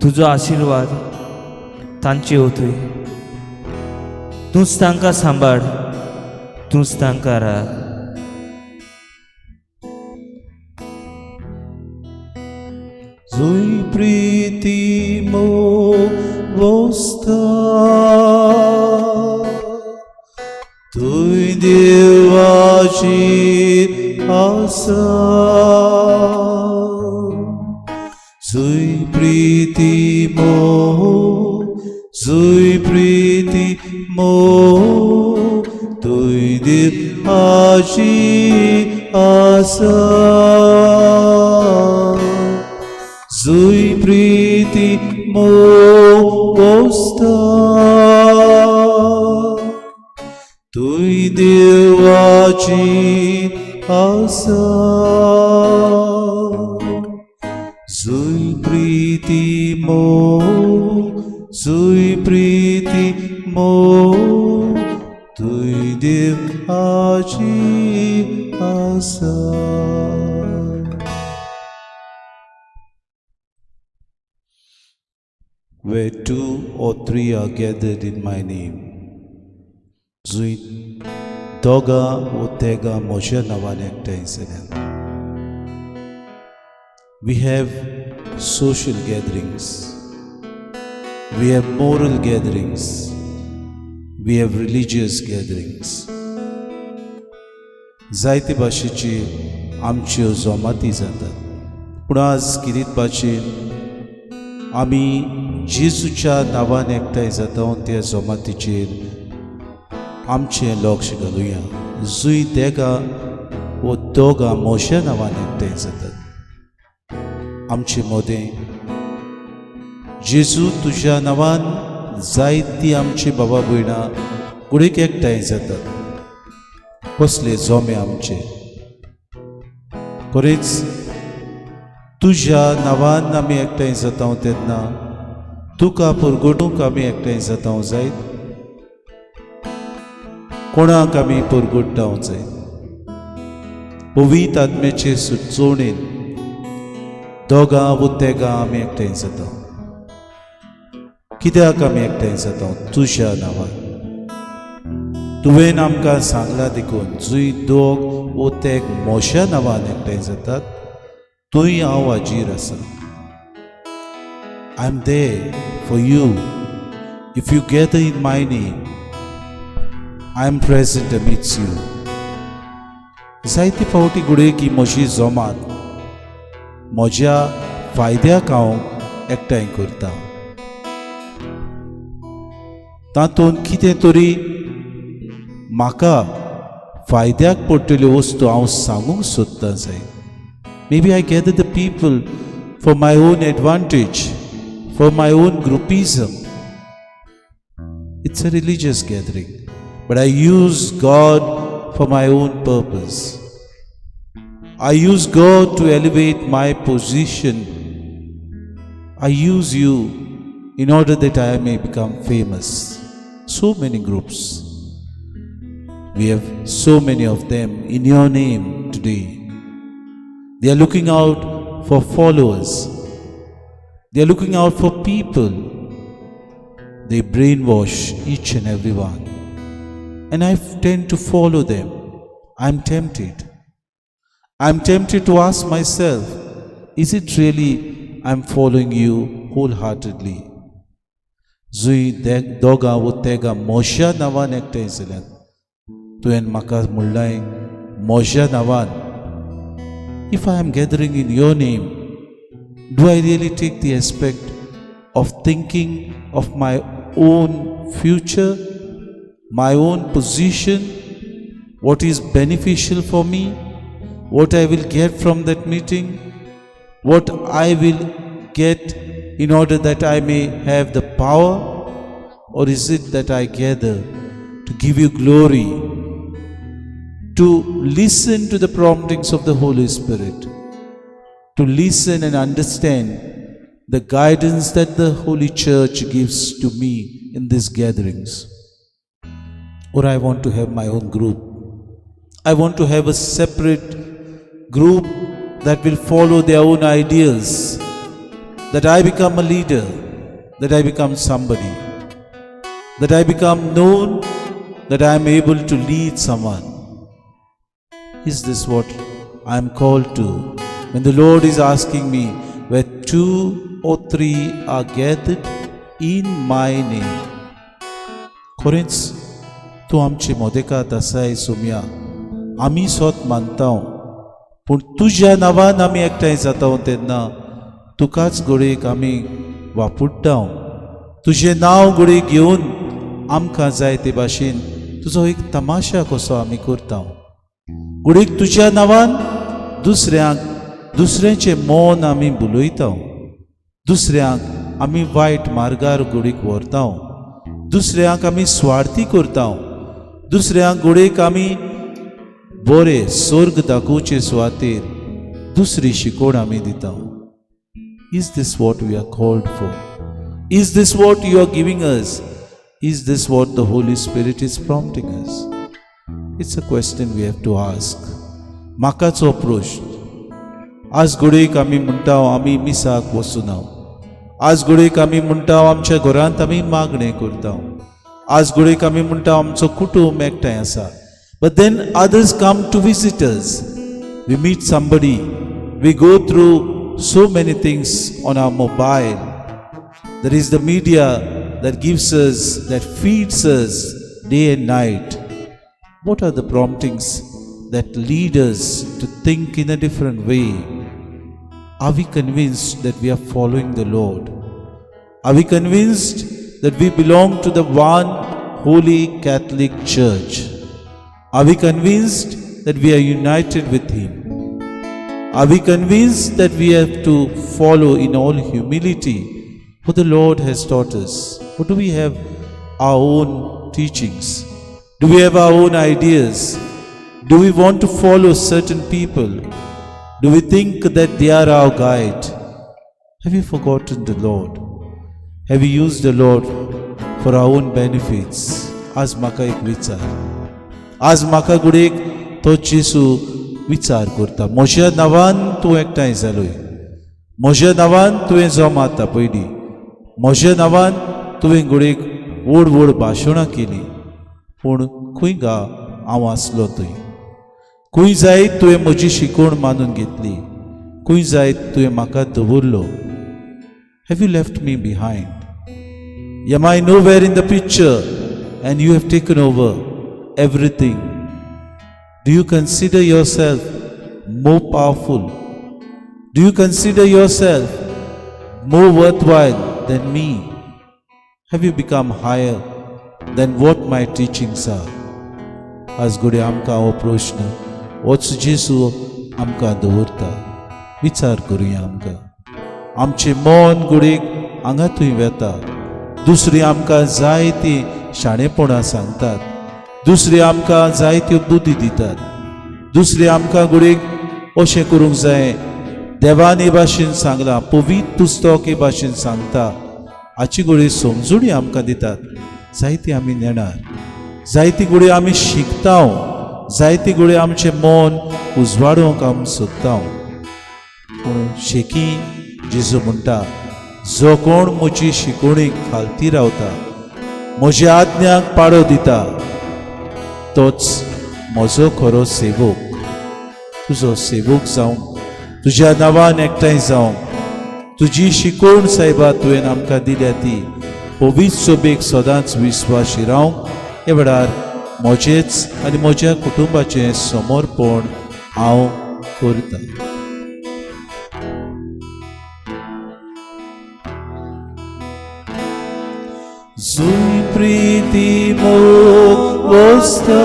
तुजो आशिर्वाद तांचे वतूय. तूंच तांकां सांबाळ, तूंच तांकां राख. जुय प्रीती मोग वस्ता तुय देवाची आसा. जुय प्रीती मोग, जुय प्रीती मोग, तुय देवाची आसा. जुय प्रीती मोग वस्ता तुय देवाची आसा. जुय प्रीती मोग, जुय प्रीती मोग, तुय देवाची आसा. Where two or three are gathered in my name, जुय दोगां वो तेगां म्हज्या नांवान एकठांय जाल्यात. We have social gatherings, we have moral gatherings, we have religious gatherings. जायते भाशेची आमच्यो जमाती जातात, पूण आज किरीत भाशेन आमी जेजूच्या नांवान एकठांय जाता त्या जमातीचेर आमचें लक्ष घालुया. जुय देगां वो दोगां म्हज्या नांवान एकठांय जातात आमचे मदें. जेजू, तुज्या नांवान जायती आमची बाबा भयणां कुडीक एकठांय जातात. कसले जोमे आमचे! खरेंच तुज्या नांवान आमी एकठांय जाता तेन्ना तुका परगटूंक आमी एकठांय जाता जायत, कोणाक आमी परगट्टा जायत? पवित्र आत्म्याचे सुचोवणेन दोगां वो तेगां आमी एकठांय जाता. कित्याक आमी एकठांय जाता? तुज्या नांवान. तुवें आमकां सांगलां देखून, जुय दोग वो तेग म्हज्या नांवान एकठांय जातात थंय हांव हाजीर आसा. I am there for you. If you gather in my name, I am present amidst you. जायते फावटी घडये की म्हजी जमात म्हज्या फायद्याक हांव एकठांय करता, तातूंत कितें तरी म्हाका फायद्याक पडटल्यो वस्तू हांव सांगूंक सोदतां जाय. Maybe I gather the people for my own advantage, for my own groupism. It's a religious gathering, but I use God for my own purpose. I use God to elevate my position. I use you in order that I may become famous. So many groups. We have so many of them in your name today. They are looking out for followers. They are looking out for people. They brainwash each and every one. And I tend to follow them. I'm tempted. I'm tempted to ask myself, is it really I'm following you wholeheartedly? जुंय दोगां वो तेगां म्हज्या नांवान एकठांय जाल्यात, तुवें म्हाका म्हणलाय म्हज्या नांवान. If I am gathering in your name, do I really take the aspect of thinking of my own future, my own position, what is beneficial for me, what I will get from that meeting, what I will get in order that I may have the power? Or is it that I gather to give you glory, to listen to the promptings of the Holy Spirit, to listen and understand the guidance that the Holy Church gives to me in these gatherings? Or I want to have my own group. I want to have a separate group that will follow their own ideas, that I become a leader, that I become somebody, that I become known, that I am able to lead someone. Is this what I am called to? When the Lord is asking me, where two or three are gathered in my name. खरेंच तूं आमचे मोदेकात आसाय सोमया, आमी सोत मानता, पूण तुज्या नांवान आमी एकठांय जाता तेन्ना तुकाच घडयेक आमी वापुडटा. तुजें नांव घडये घेवन आमकां जाय ते भाशेन तुजो एक तमाशा कसो आमी करता. घडयेक तुज्या नांवान दुसऱ्यांक, दुसऱ्याचें मन आमी भुलयता, दुसऱ्यांक आमी वायट मार्गार घडयेक व्हरता, दुसऱ्यांक आमी स्वार्थी करता, दुसऱ्यांक घडयेक आमी बरे स्वर्ग दाखोवचे सुवातेर दुसरी शिकवण आमी दिता. Is this what we are called for? Is this what you are giving us? Is this what the Holy Spirit is prompting us? It's a question we have to ask. म्हाकाच हो प्रश्न. आज घडयेक आमी म्हणटा आमी मिसाक वचुना. आज घडयेक आमी म्हणटा आमच्या घरांत आमी मागणें करता. आज घडयेक आमी म्हणटा आमचो कुटुंब एकठांय आसा. But then others come to visit us. We meet somebody. We go through so many things on our mobile. There is the media that gives us, that feeds us day and night. What are the promptings that lead us to think in a different way? Are we convinced that we are following the Lord? Are we convinced that we belong to the one holy Catholic Church? Are we convinced that we are united with Him? Are we convinced that we have to follow in all humility what the Lord has taught us? Or do we have our own teachings? Do we have our own ideas? Do we want to follow certain people? Do we think that they are our guide? Have you forgotten the Lord? Have you used the Lord for our own benefits? आज म्हाका एक विचार, आज म्हाका घडयेक तो जेजू विचार करता, म्हज्या नांवान तूं एकठांय जालोय, म्हज्या नांवान तुवें जमात आपयली, म्हज्या नांवान तुवें घडयेक व्हड व्हड भाशणां केली, पूण खंय गा हांव आसलो थंय? खंय जायत तुवें म्हजी शिकवण मानून घेतली? खंय जायत तुवें म्हाका दवरलो? Have you left me behind? Am I nowhere in the picture and you have taken over everything? Do you consider yourself more powerful? Do you consider yourself more worthwhile than me? Have you become higher than what my teachings are? आज घडये आमकां हो प्रश्न होच जेजू आमकां दवरता. विचार करुया आमकां. आमचें मन घडयेक हांगा थंय वेता. दुसरी आमकां जायतीं शाणेपणां सांगतात, दुसरी आमकां जायत्यो बुद्धी दितात, दुसरी आमकां घडयेक अशें करूंक जाय, देवान हे भाशेन सांगलां, पवित्र पुस्तक हे भाशेन सांगता, हाची घडये समजणी आमकां दितात. जायती आमी नेणार, जायती घडये आमी शिकता, जायती घडये आमचें मन उजवाडोवंक आमी सोदता. शेकी जेजू म्हणटा, जो कोण म्हजी शिकोवणीक खालती रावता, म्हज्या आज्ञाक पाळो दिता, तोच म्हजो खरो सेवक. तुजो सेवक जावंक, तुज्या नांवान एकठांय जावंक, तुजी शिकोवण सायबा तुवें आमकां दिल्या ती पवित्र सोबेक सदांच विस्वाशी रावंक हे वेळार म्हजेच आनी म्हज्या कुटुंबाचें समर्पण हांव करतां. जुय प्रिती मोग वसता,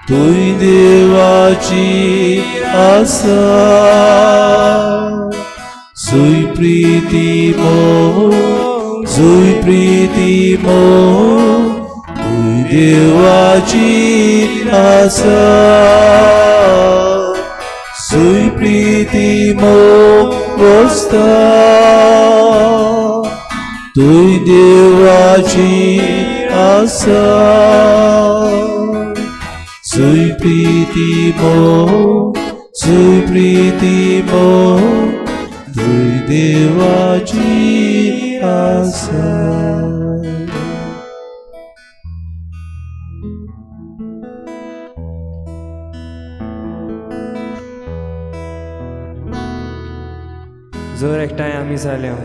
तुय देवाची आसा. जुय प्रिती मोग, जुय प्रिती मोग, तुय देवाची आसा. जुय प्रिती मोग वसता, तुय देवाची आसा. जुय प्रिती मोग, जुय प्रिती मोग, तुय देवाची आसा. जर एकठांय आमी जाल्या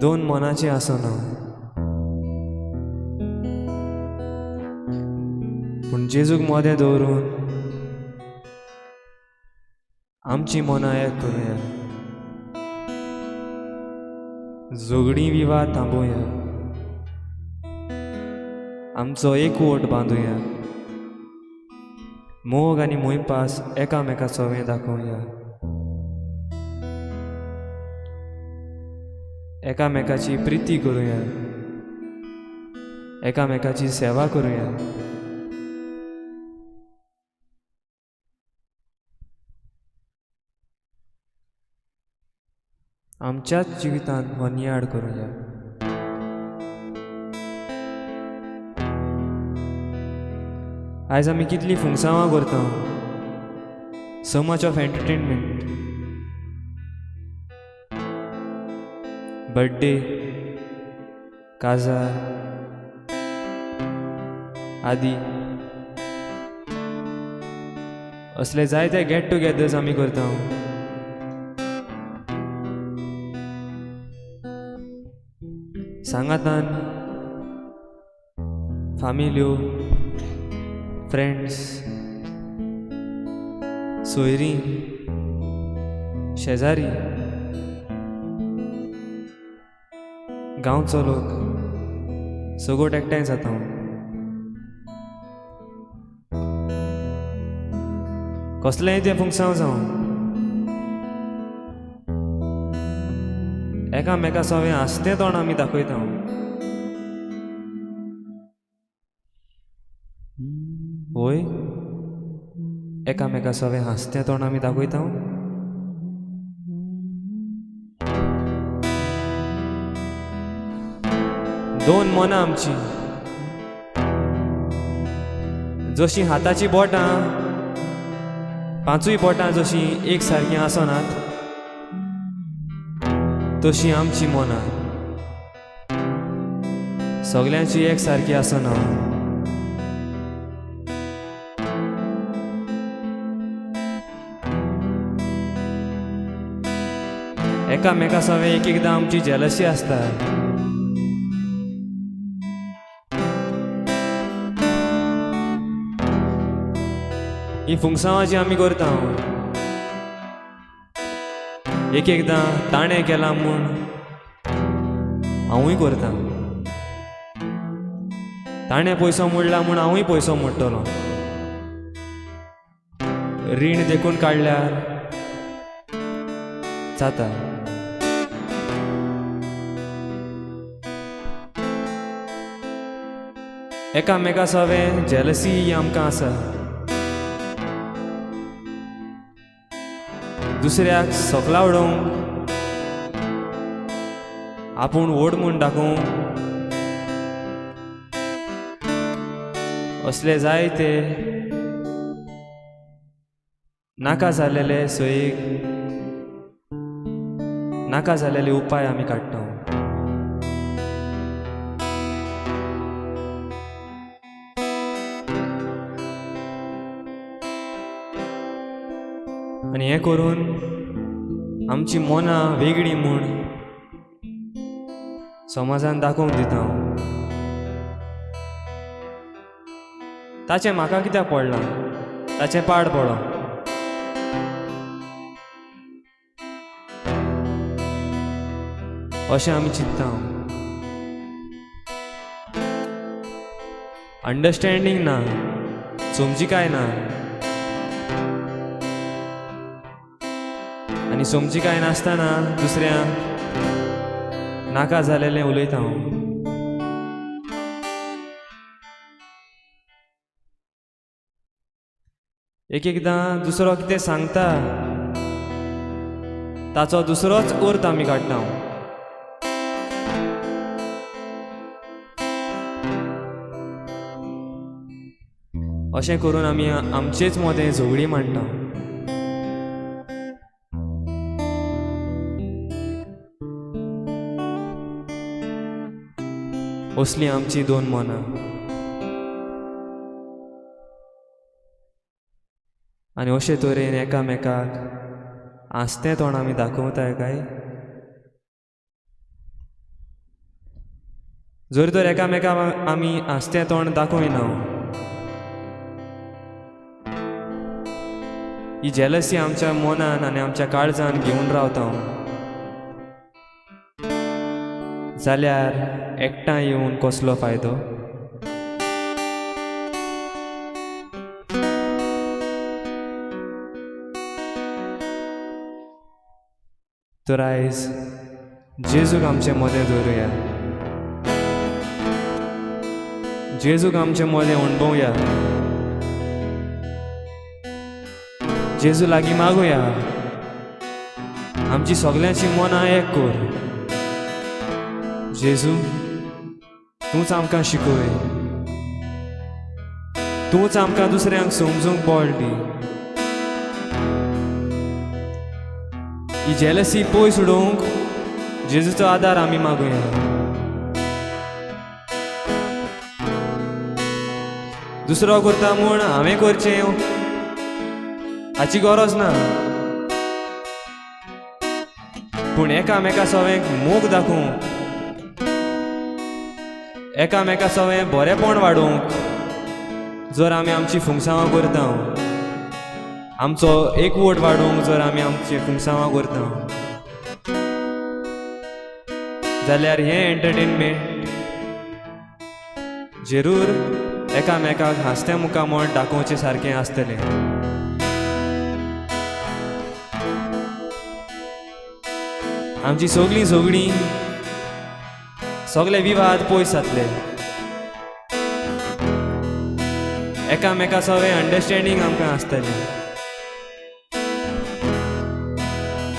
दोन मनाची आसना, पूण जेजूक मदें दवरून आमची मनां एक करुया, झगडीं विवाद थांबोवया, आमचो एकवट बांदुया, मोग आनी मोयपास एकामेका सवें दाखोवया, एकामेकाची प्रिती करुया, एकामेकाची सेवा करुया. आमच्याच जिवितांत हो नियाळ करुया. आयज आमी कितलीं फुंगसांवां करता, so much of entertainment, birthday, काजार आदी असले जायते गेट टुगेदर्स आमी करता. सांगातान फामिल्यो, फ्रेंड्स, सोयरीं, शेजारी, गांवचो लोक सगोट एकठांय जाता. कसलेंय तें फुंगसांव जावं, एकामेका सवें हांसतें तोंड आमी दाखयता. वय, एकामेका सवें हांसतें तोंड आमी दाखयता. दोन मनां आमची जशीं हाताचीं बोटां, पांचूय बोटां जशीं एक सारकीं आसनात, तशीं आमची मनां सगल्यांची एक सारकी आसना. एकामेका सवें एक एकदां आमची जेलसी आसता. ही फुंगसांवां जी आमी करता, एक एकदां ताणें केलां म्हूण हांवूय करता, ताणें पयसो मोडला म्हूण हांवूय पयसो मोडटलो. रीण देखून काडल्यार जाता. एकामेका सवें जेलसी ही आमकां आसा. दुसऱ्याक सकला उडोवंक, आपूण व्हड म्हूण दाखोवंक असले जायते नाका जालेले सोयीक, नाका जालेले उपाय आमी काडटा. आनी हें करून आमची मनां वेगळी म्हूण समाजान दाखोवन दिता. ताचें म्हाका कित्याक पडलां, ताचें पाड पडों. अशें आमी चिंत्ता. अंडरस्टँडींग ना, समजिकाय ना. आनी समजिकाय नासतना दुसऱ्यांक नाका जालेलें उलयता हांव. एक एकदां दुसरो कितें सांगता ताचो दुसरोच अर्थ आमी काडटा. अशें करून आमी आमचेच मदें झगडीं मांडटा. असलीं आमचीं दोन मनां. आनी अशे तरेन एकामेकाक हांसतें तोंड आमी दाखोवताय काय? जर तर एकामेकाक आमी हांसतें तोंड दाखयना, ही जेलसी आमच्या मनान आनी आमच्या काळजान घेवन रावता जाल्यार एकठांय येवन कसलो फायदो? तर आयज जेजूक आमचे मदें दवरुया, जेजूक आमचे मदें अणभवया, जेजू लागीं मागुया, आमची सगल्यांची मनां एक कर. जेजू तूंच आमकां शिकय, तूंच आमकां दुसऱ्यांक समजूंक बळ दी. ही जेलसी पयस उडोवंक जेजूचो आदार आमी मागुया. दुसरो करता म्हूण हांवें करचें हाची गरज ना, पूण एकामेका सवेंक मोग दाखोवंक, एकामेका सवें बरेंपण वाडोवंक जर आमी आमची फुंगसांवां करता, आमचो एकवट वाडोवंक जर आमी आमची फुंगसांवां करता जाल्यार हें एंटरटेनमेंट जरूर एकामेकाक हांसत्या मुखामळ दाखोवचें सारकें आसतलें. आमची सगळीं झगडीं, सगळे विवाद पयस जातले. एकामेका सवें अंडरस्टँडींग आमकां आसतलें.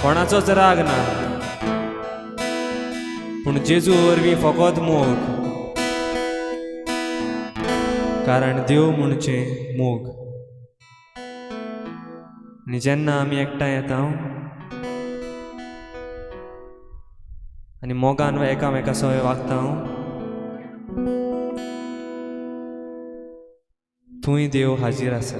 कोणाचोच राग ना, पूण जेजू वरवीं फकत मोग, कारण देव म्हणचें मोग. आनी जेन्ना आमी एकठांय येता आनी मोगान एकामेका सवें वागता, थंय देव हाजीर आसा.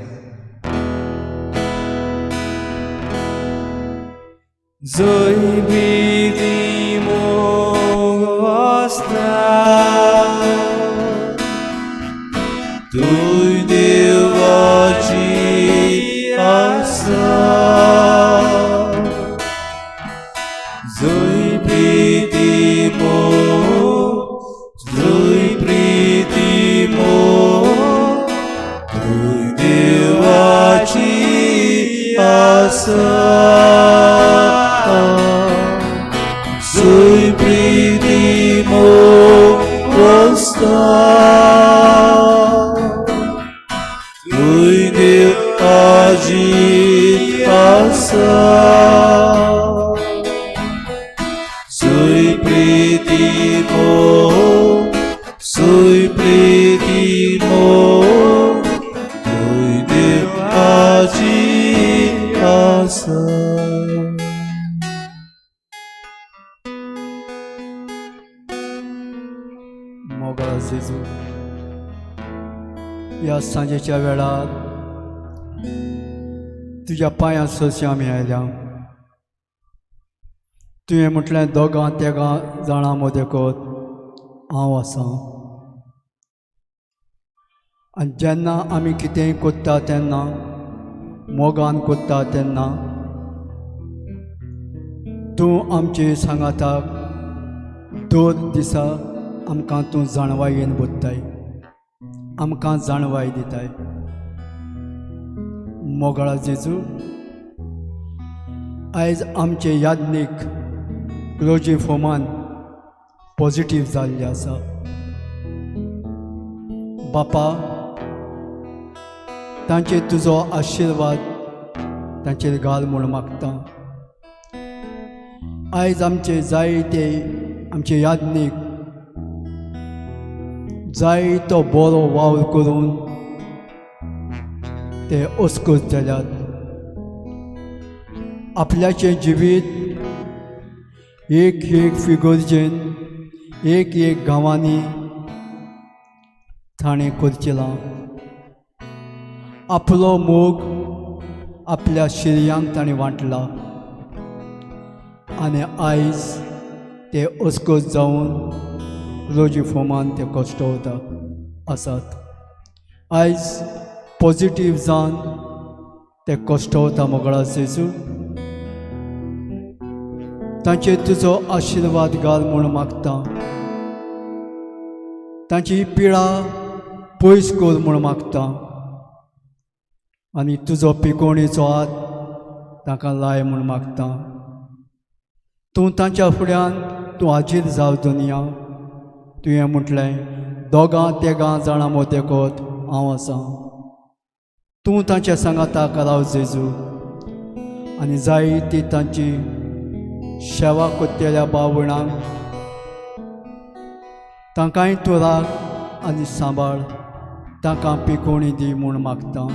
जंय प्रिती मोग आसता थंय देवाची आसा, जंय प्रिती मोग, जंय प्रिती मोग, थंय देवाची आसा. जंय प्रिती मोग आसता थंय देवाची आसा, जंय प्रिती मोग, जंय प्रिती मोग, थंय देवाची आसा. मोगाळ जेजू, ह्या सांजेच्या वेळार तुज्या पांयां सरशी आमी आयल्या. तुवें म्हटलें दोगां तेगां जाणां मदेकत हांव आसा. आनी जेन्ना आमी कितेंय कोत्ता तेन्ना मोगान कोत्ता तेन्ना तूं आमचे सांगाताक दर दिसा आमकां तूं जाणवायेन बोत्ताय, आमकां जाणवाय दिताय. मोगाळा जेजू, आयज आमचे याज्ञीक क्लोजी फोमान पॉजिटीव जाल्ले आसा. बापा, तांचेर तुजो आशिर्वाद तांचेर घाल म्हूण मागता. आयज आमचे जायते आमचे याज्ञीक जायतो बरो वावर करून ते अस्कत जाल्यात. आपल्याचें जिवीत एक एक फिगर्जेन एक एक गांवांनी ताणें करचेलां. आपलो मोग आपल्या शिरयांक ताणें वांटला आनी आयज ते अस्कत जावन रोजी फोमान ते कश्टवता आसात. आयज पॉजिटीव जावन ते कश्टवता. मोगळा जेजू, तांचेर तुजो आशिर्वाद घाल म्हूण मागता. तांची पिळा पयस कर म्हूण मागता आनी तुजो पिकोणीचो हात तांकां लाय म्हूण मागता. तूं तांच्या फुड्यान तूं हाजीर जाव दुनिया. तुवें म्हटलें दोगां तेगां जाणां मोतेकोत हांव आसा. तूं तांच्या सांगाताक राव जेजू आनी जाय ती तांची सेवा कोत्तेल्या भाव भयणांक तांकांय तूं राख आनी सांबाळ, तांकां पिकोवणी दी म्हूण मागता.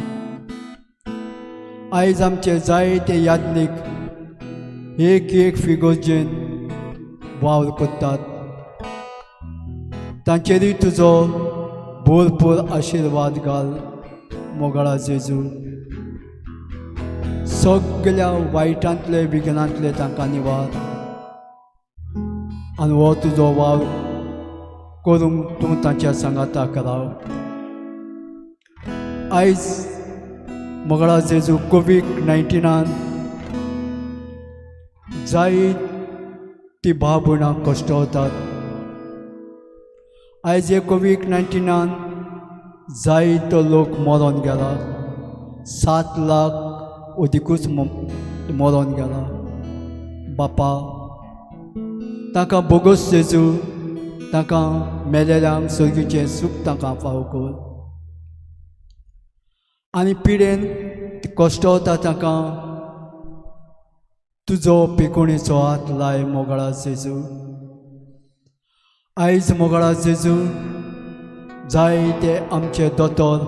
आयज आमचे जायते याज्ञीक एक एक फिगोर्जेन वावर करतात, तांचेरूय तुजो भरपूर आशिर्वाद घाल मोगाळा जेजू. सगल्या वायटांतले विघ्नांतले तांकां निवार आनी हो तुजो वावर करूंक तूं तांच्या सांगाताक राव. आयज मोगळा जेजू, कोवीड 19 जायती भाव भयणां कश्टवतात. आयज हे कोवीड 19 जायतो लोक मरोन गेला, 7 लाख अदिकूच मरोन गेला. बापा, तांकां बोगोस जेजू, तांकां मेलेल्यांक सर्गीचें सूख तांकां फाव कर आनी पिडेन कश्टवता तांकां तुजो पिकोणीचो हात लाय मोगळा जेजू. आयज मोगळा जेजू, जायते आमचे दोतोर,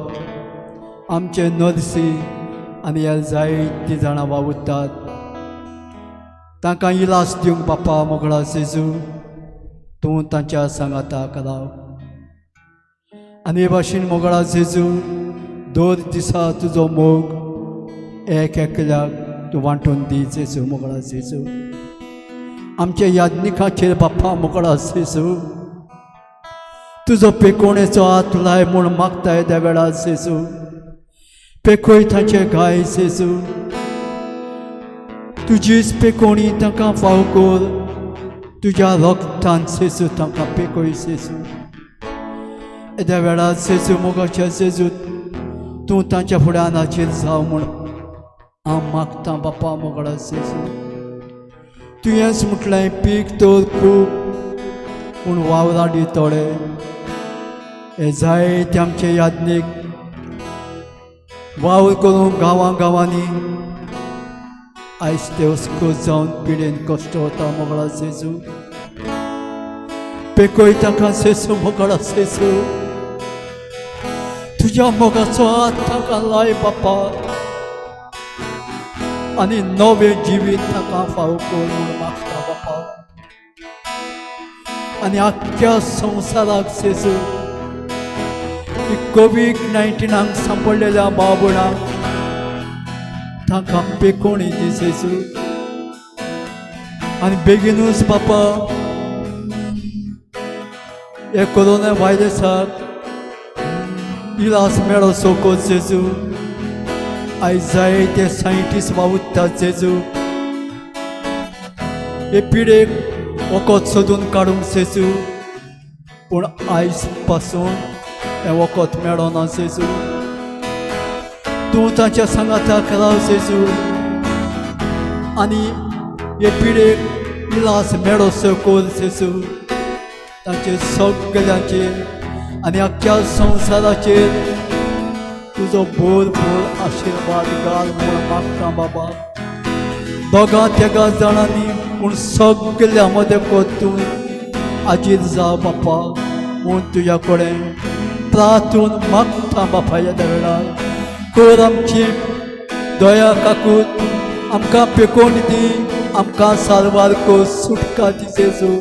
आमचे नर्सी आनी ह्या जायतीं जाणां वावुरतात, तांकां इलाज दिवंक बापा मोगळा जेजू तूं तांच्या सांगाताक राव. आनी हे भाशेन मोगळा जेजू, दर दिसा तुजो मोग एक एकल्याक तूं वांटून दी जेजू मोगळा जेजू. आमच्या याज्ञिकाचेर बाप्पा मोगळा जेजू तुजो पेकोणेचो हात लाय म्हूण मागता येद्या वेळार जेजू. पेखय तांचे गाय जेजू, तुजीच पेकोणी तांकां फाव कर, तुज्या रक्तान जेजू तांकां पेखय जेजू. येद्या वेळार जेजू मोगाच्या जेजू तूं तांच्या फुड्यान हाजीर जाव म्हूण हांव मागतां बाप्पा मोगळा जेजू. तुवेंच म्हटलें पीक तर खूब पूण वावराडी थोडे. हे जायते आमचे याज्ञीक वावर करूंक गांवां गांवांनी आयज ते अस्कत जावन पिडेन कश्ट वता मोगळा जेजू. पेखय तांकां जेजू मोगळा जेजू, तुज्या मोगाचो हात तांकां लाय बाप्पा. आनी नवें जिवीत ताका फावो कर म्हूण मागता बापा. आनी आख्ख्या संवसाराक जेजू कोवीड 19 सांपडलेल्या बाबुणाक तांकां पेकोणी दी जेजू. आनी बेगीनूच बापा हे कोरोना व्हायरसाक इलाज मेळो कर जेजू. आयज जायते सायंटिस्ट वावुरतात जेजू हे पिडेक वखद सोदून काडूंक जेजू, पूण आयज पासून हें वखद मेळना जेजू. तूं तांच्या सांगाताक राव जेजू आनी हे पिडेक इलाज मेळोसो कर जेजू. तांचे सगळ्यांचेर आनी आख्ख्या संवसाराचेर तुजो भरपूर आशिर्वाद घाल म्हूण मागता बाबा. दोगां तेगां जाणांनी पूण सगळ्यां मदें तूं आजीर जा बापा म्हूण तुज्या कडेन प्रार्थून मागता बापा. ह्या वेळार कर आमची दया काकूत, आमकां पेकोवन दी, आमकां साल्वार कर, सुटका दी जेजू.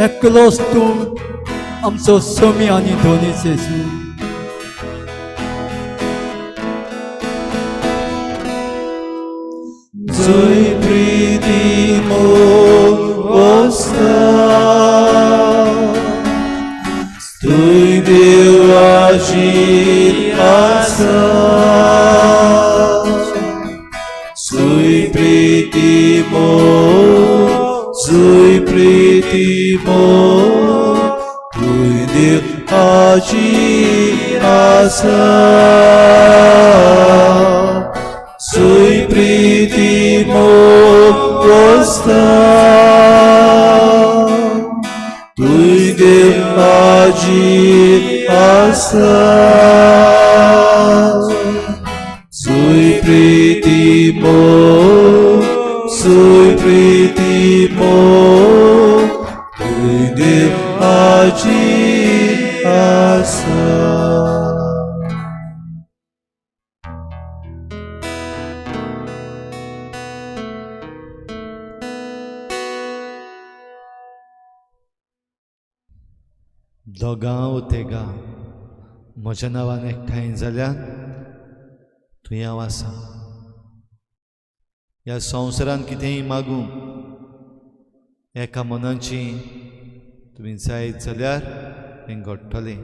एकलोच तूं आमचो समी आनी धनी जेजू. जंय प्रिती मोग वसता थंय देव आशीर आसा. जंय प्रिती मोग, जंय प्रिती मोग, थंय देव आशीर आसा. जंय प्रिती मोग वसता थंय देव आजीर आसा. जंय प्रिती मोग, जंय प्रिती मोग, थंय देव आजीर आसा. दोगां तेगां म्हज्या नांवान एकठांय जाल्यार थंय हांव आसा. ह्या संवसारांत कितेंय मागूं एका मनाची तुमी जायत जाल्यार तें घडटलें.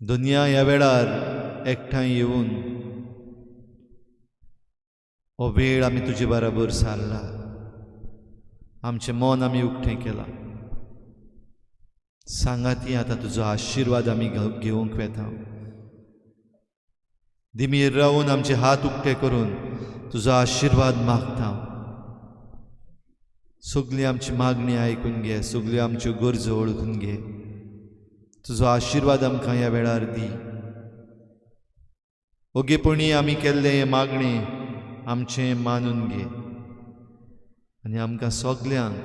दुनिया ह्या वेळार एकठांय येवन हो वेळ आमी तुजे बराबर सारला, आमचें मन आमी उक्तें केलां. सांगाती आतां तुजो आशिर्वाद आमी घेवंक वेता. दिमीर रावून आमचे हात उक्ते करून तुजो आशिर्वाद मागता. सगळी आमची मागणी आयकून घे, सगळ्यो आमच्यो गरजो वळखून घे. तुजो आशिर्वाद आमकां ह्या वेळार दी. ओगेपणी आमी केल्लें हें मागणें आमचें मानून घे आनी आमकां सगल्यांक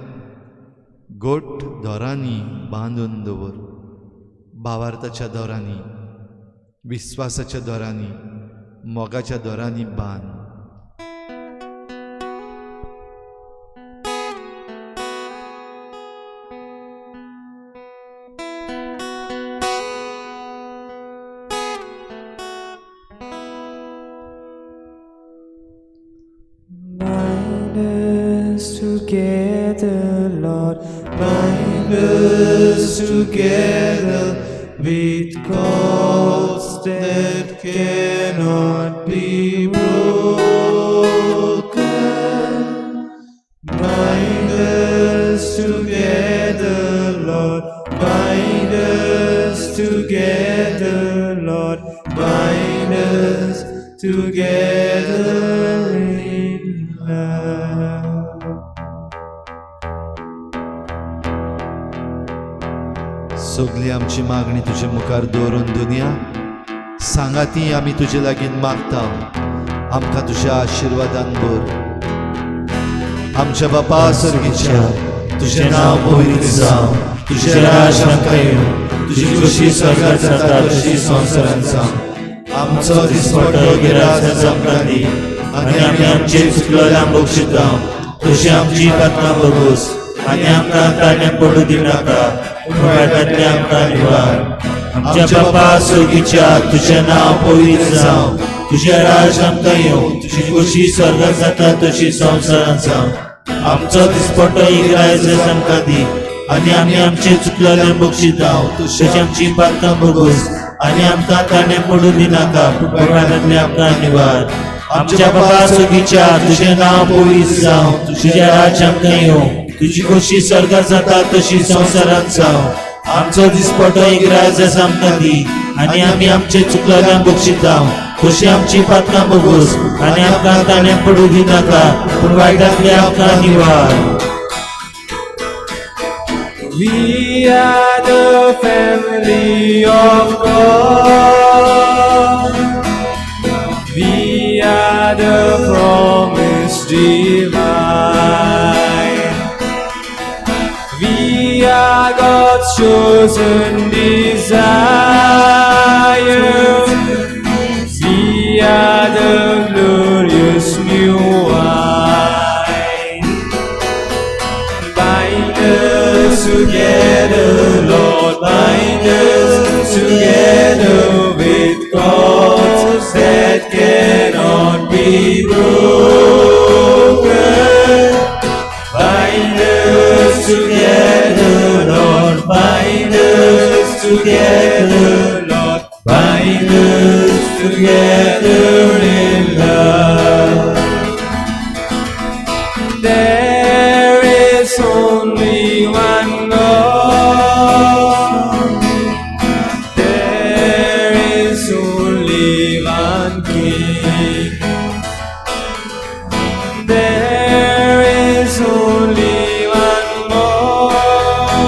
गोट दोरांनी बांदून दवर. भावार्थाच्या दोरांनी, विस्वासाच्या दोरांनी, मोगाच्या दोरांनी बांद. Bind us together, Lord, bind us together with cords that cannot be broken. Bind us together, Lord, bind us together, Lord, bind us together in love. सगळी आमची मागणी तुजे मुखार दवरून दुनिया सांगाती आमी तुजे लागीं मागता. आमकां तुज्या आशिर्वादान भर. आमच्या बापा सर्गीच्या, तुजें नांव पवित्र जावं, तुजें राज आमकां येवं, तुजी खोशी स्वर्गात जाता तशी संवसारांत जावं. आमचो दिसपट्टो गिरास आमकां दी आनी आमी आमचे चुकलोल्यांक बक्षिता तशी आमची पात्रां बगोस आनी आमकां ताणें पडूं दिनाका पूण वायटांतलें आमकां निवार. आमच्या बापा स्वर्गीच्या तुजें नांव पवित्र जावं, तुजें राज आमकां येवं, तुजी खोशी स्वर्गात जाता तशी संवसारांत जावं. आमचो दिसपट्टो इग्रायज आमकां दी आनी आमी आमचे चुकलोल्यांक बक्षिता तशी आमची पात्रां बगोस आनी आमकां ताणें पडूं दिनाका पूण वायटांतलें आमकां निवार. आमच्या बाबा स्वर्गीच्या तुजें नांव पवित्र जावं, तुजें राज आमकां येवं, तुजी खोशी स्वर्गात जाता तशी संवसारांत जावं. आमचो दिसपट्टो इग्रायज आमकां दी आनी आमी आमचे चुकलोल्यांक बक्षिता तशी आमची पात्रां बगोस आनी आमकां ताणें पडूं दिनाका पूण वायटांतलें आमकां निवार. We are the family of God. We are the promise divine. We are God's chosen desire. We are the glorious new wine. Bind us together, Lord, bind us together with cords that cannot be broken. Bind us together, Lord, bind us together, Lord, bind us together in love. There is only one God. There is only one King. There is only one body.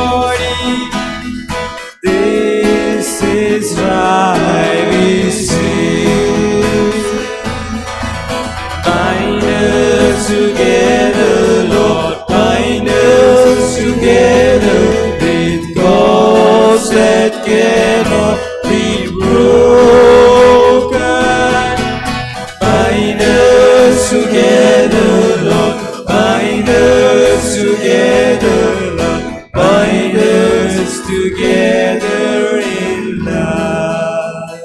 This is why we sing. Bind us together, Lord, bind us together with cords that cannot be broken. Bind us together, Lord, bind us together, Lord, bind us together in love.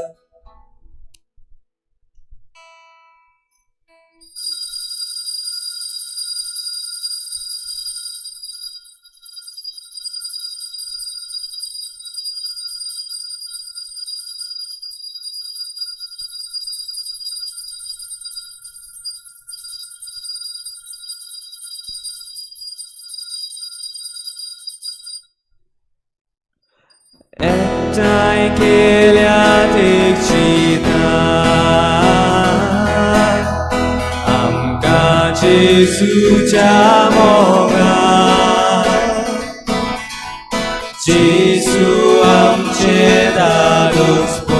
एकठांय केल्यात एक चिंतान आमकां जेजूच्या मोगान. जेजू आमचें दादोसपण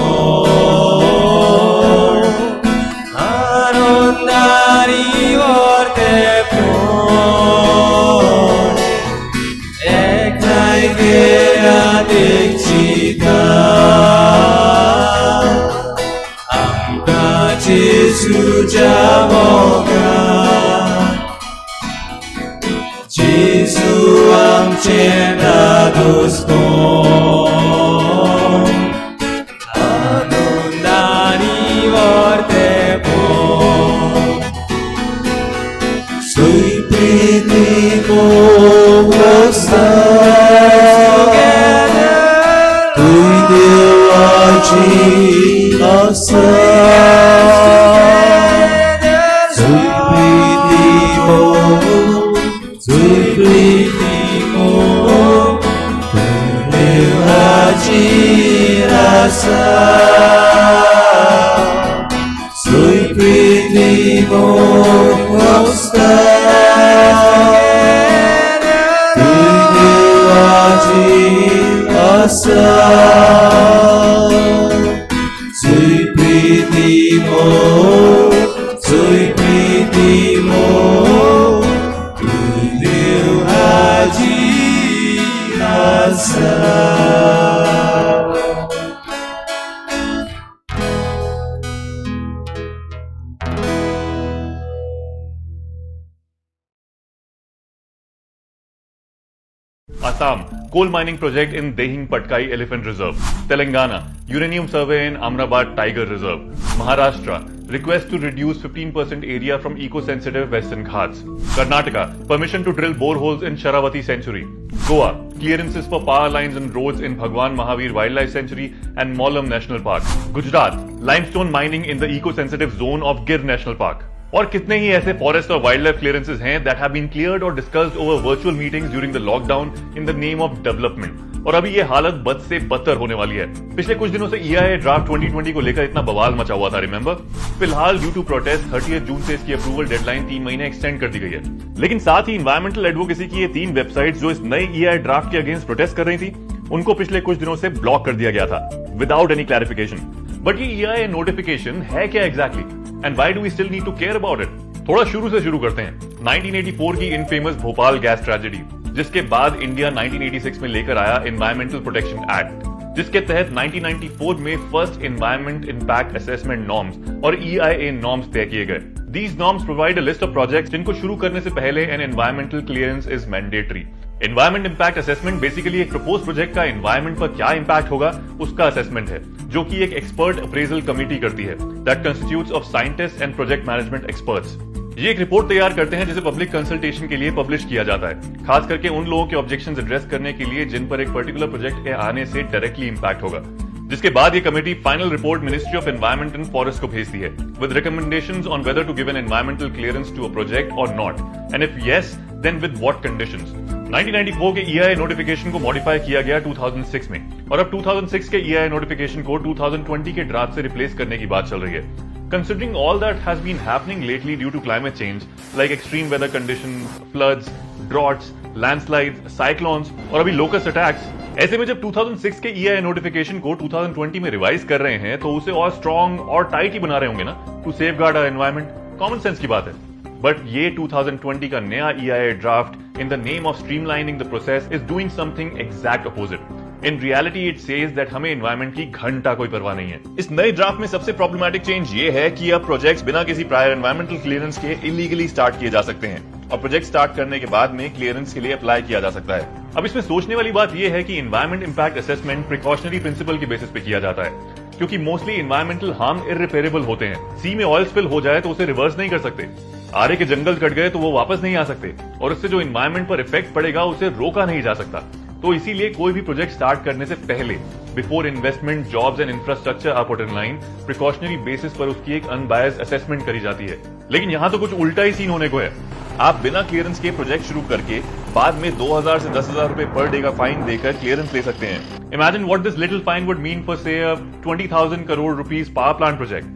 आनंदानी व्हरतेपण. एकठांय केल्यात एक चिंतान आमकां जेजूच्या मोगान. जेजू आमचें दादोसपण आनंदानी व्हरतेपण. Sui प्रीती मोग आसा, तुय देवाची आसा. Sui प्रीती मोग, sui प्रीती मोग, तुय देवाची आसा. Sui प्रीती मोग आसा, तुय देवाची आसा. Sui प्रीती मोग, sui प्रीती मोग, तुय देवाची आसा. Assam, coal mining project in Dehing Patkai elephant reserve. Telangana, uranium survey in Amrabad tiger reserve. Maharashtra, request to reduce 15% area from eco sensitive Western Ghats. Karnataka, permission to drill boreholes in Sharavati sanctuary. Goa, clearances for power lines and roads in Bhagwan Mahavir wildlife sanctuary and Mollem national park. Gujarat, limestone mining in the eco sensitive zone of Gir national park. और कितने ही ऐसे फॉरेस्ट और वाइल्ड लाइफ क्लियरेंसेज हैं that have been cleared Aur discussed over virtual meetings during the lockdown in the name of development. और अभी ये हालत बद से बदतर होने वाली है। पिछले कुछ दिनों से ईआईए ड्राफ्ट 2020 को लेकर इतना बवाल मचा हुआ था, रिमेंबर? फिलहाल ड्यू टू प्रोटेस्ट 30 जून से इसकी अप्रूवल डेडलाइन 3 महीने एक्सटेंड कर दी गई है। लेकिन साथ ही एनवायरमेंटल एडवोकेसी की ये 3 वेबसाइट जो इस नए EIA draft K against protest कर रही थी, उनको पिछले कुछ दिनों से ब्लॉक कर दिया गया था विदाउट एनी क्लैरिफिकेशन। बट ये ईआईए नोटिफिकेशन है क्या exactly, and why do we still need to care about it? थोड़ा शुरू से शुरू करते हैं। 1984 की इनफेमस भोपाल गैस ट्रेजेडी, जिसके बाद इंडिया 1986 में लेकर आया एनवायरमेंटल प्रोटेक्शन एक्ट, जिसके तहत 1994 में first environment impact assessment norms और ईआईए नॉर्म्स तय किए गए। These norms provide a list of projects जिनको शुरू करने से पहले an environmental clearance is mandatory. Environment impact assessment basically एक प्रपोज प्रोजेक्ट का एनवायरमेंट पर क्या इंपैक्ट होगा उसका असेसमेंट है, जो कि एक एक्सपर्ट अप्रेजल कमेटी करती है that constitutes of scientist and project management experts. ये एक रिपोर्ट तैयार करते हैं जिसे पब्लिक कंसल्टेशन के लिए पब्लिश किया जाता है, खास करके उन लोगों के ऑब्जेक्शंस एड्रेस करने के लिए जिन पर एक पर्टिकुलर प्रोजेक्ट के आने से डायरेक्टली इंपैक्ट होगा। जिसके बाद ये committee final report ministry of environment and forest को भेजती है with recommendations on whether to give an environmental clearance to a project और not, and if yes then with what conditions. 1994 के ईआईए नोटिफिकेशन को मॉडिफाई किया गया 2006 में, और अब 2006 के ईआईए नोटिफिकेशन को 2020 के ड्राफ्ट से रिप्लेस करने की बात चल रही है। Considering all that has been happening lately due to climate change, like extreme weather conditions, floods, droughts, landslides, cyclones और अभी locust attacks, ऐसे में जब 2006 के ईआईए नोटिफिकेशन को 2020 में रिवाइज कर रहे हैं तो उसे और स्ट्रॉन्ग और टाइट ही बना रहे होंगे ना, to safeguard our environment. Common sense की बात है। बट ये 2020 का नया EIA draft in the name of streamlining the process is doing something exact opposite. In reality it says that हमें एनवायरमेंट की घंटा कोई परवाह नहीं है। इस नए ड्राफ्ट में सबसे प्रॉब्लमेटिक चेंज ये है कि अब प्रोजेक्ट्स बिना किसी prior environmental clearance K illegally start किए जा सकते हैं, और प्रोजेक्ट स्टार्ट करने के बाद में क्लियरेंस के लिए अप्लाई किया जा सकता है। अब इसमें सोचने वाली बात यह है कि environment impact assessment precautionary principle के बेसिस पे किया जाता है, क्योंकि मोस्टली एनवायरमेंटल हार्म इररिपेरेबल होते हैं। सी में ऑयल स्पिल हो जाए तो उसे रिवर्स नहीं कर सकते, आरे के जंगल कट गए तो वो वापस नहीं आ सकते, और उससे जो एनवायरमेंट पर इफेक्ट पड़ेगा उसे रोका नहीं जा सकता। तो इसीलिए कोई भी प्रोजेक्ट स्टार्ट करने से पहले, before investment, jobs and infrastructure are put in line, precautionary basis पर उसकी एक अनबायस्ड असेसमेंट करी जाती है। लेकिन यहां तो कुछ उल्टा ही सीन होने को है। आप बिना क्लियरेंस के प्रोजेक्ट शुरू करके बाद में 2000 से 10,000 रुपए पर डे का फाइन देकर क्लियरेंस ले सकते हैं। Imagine what this little fine would mean for say 20,000 crore rupees power plant project.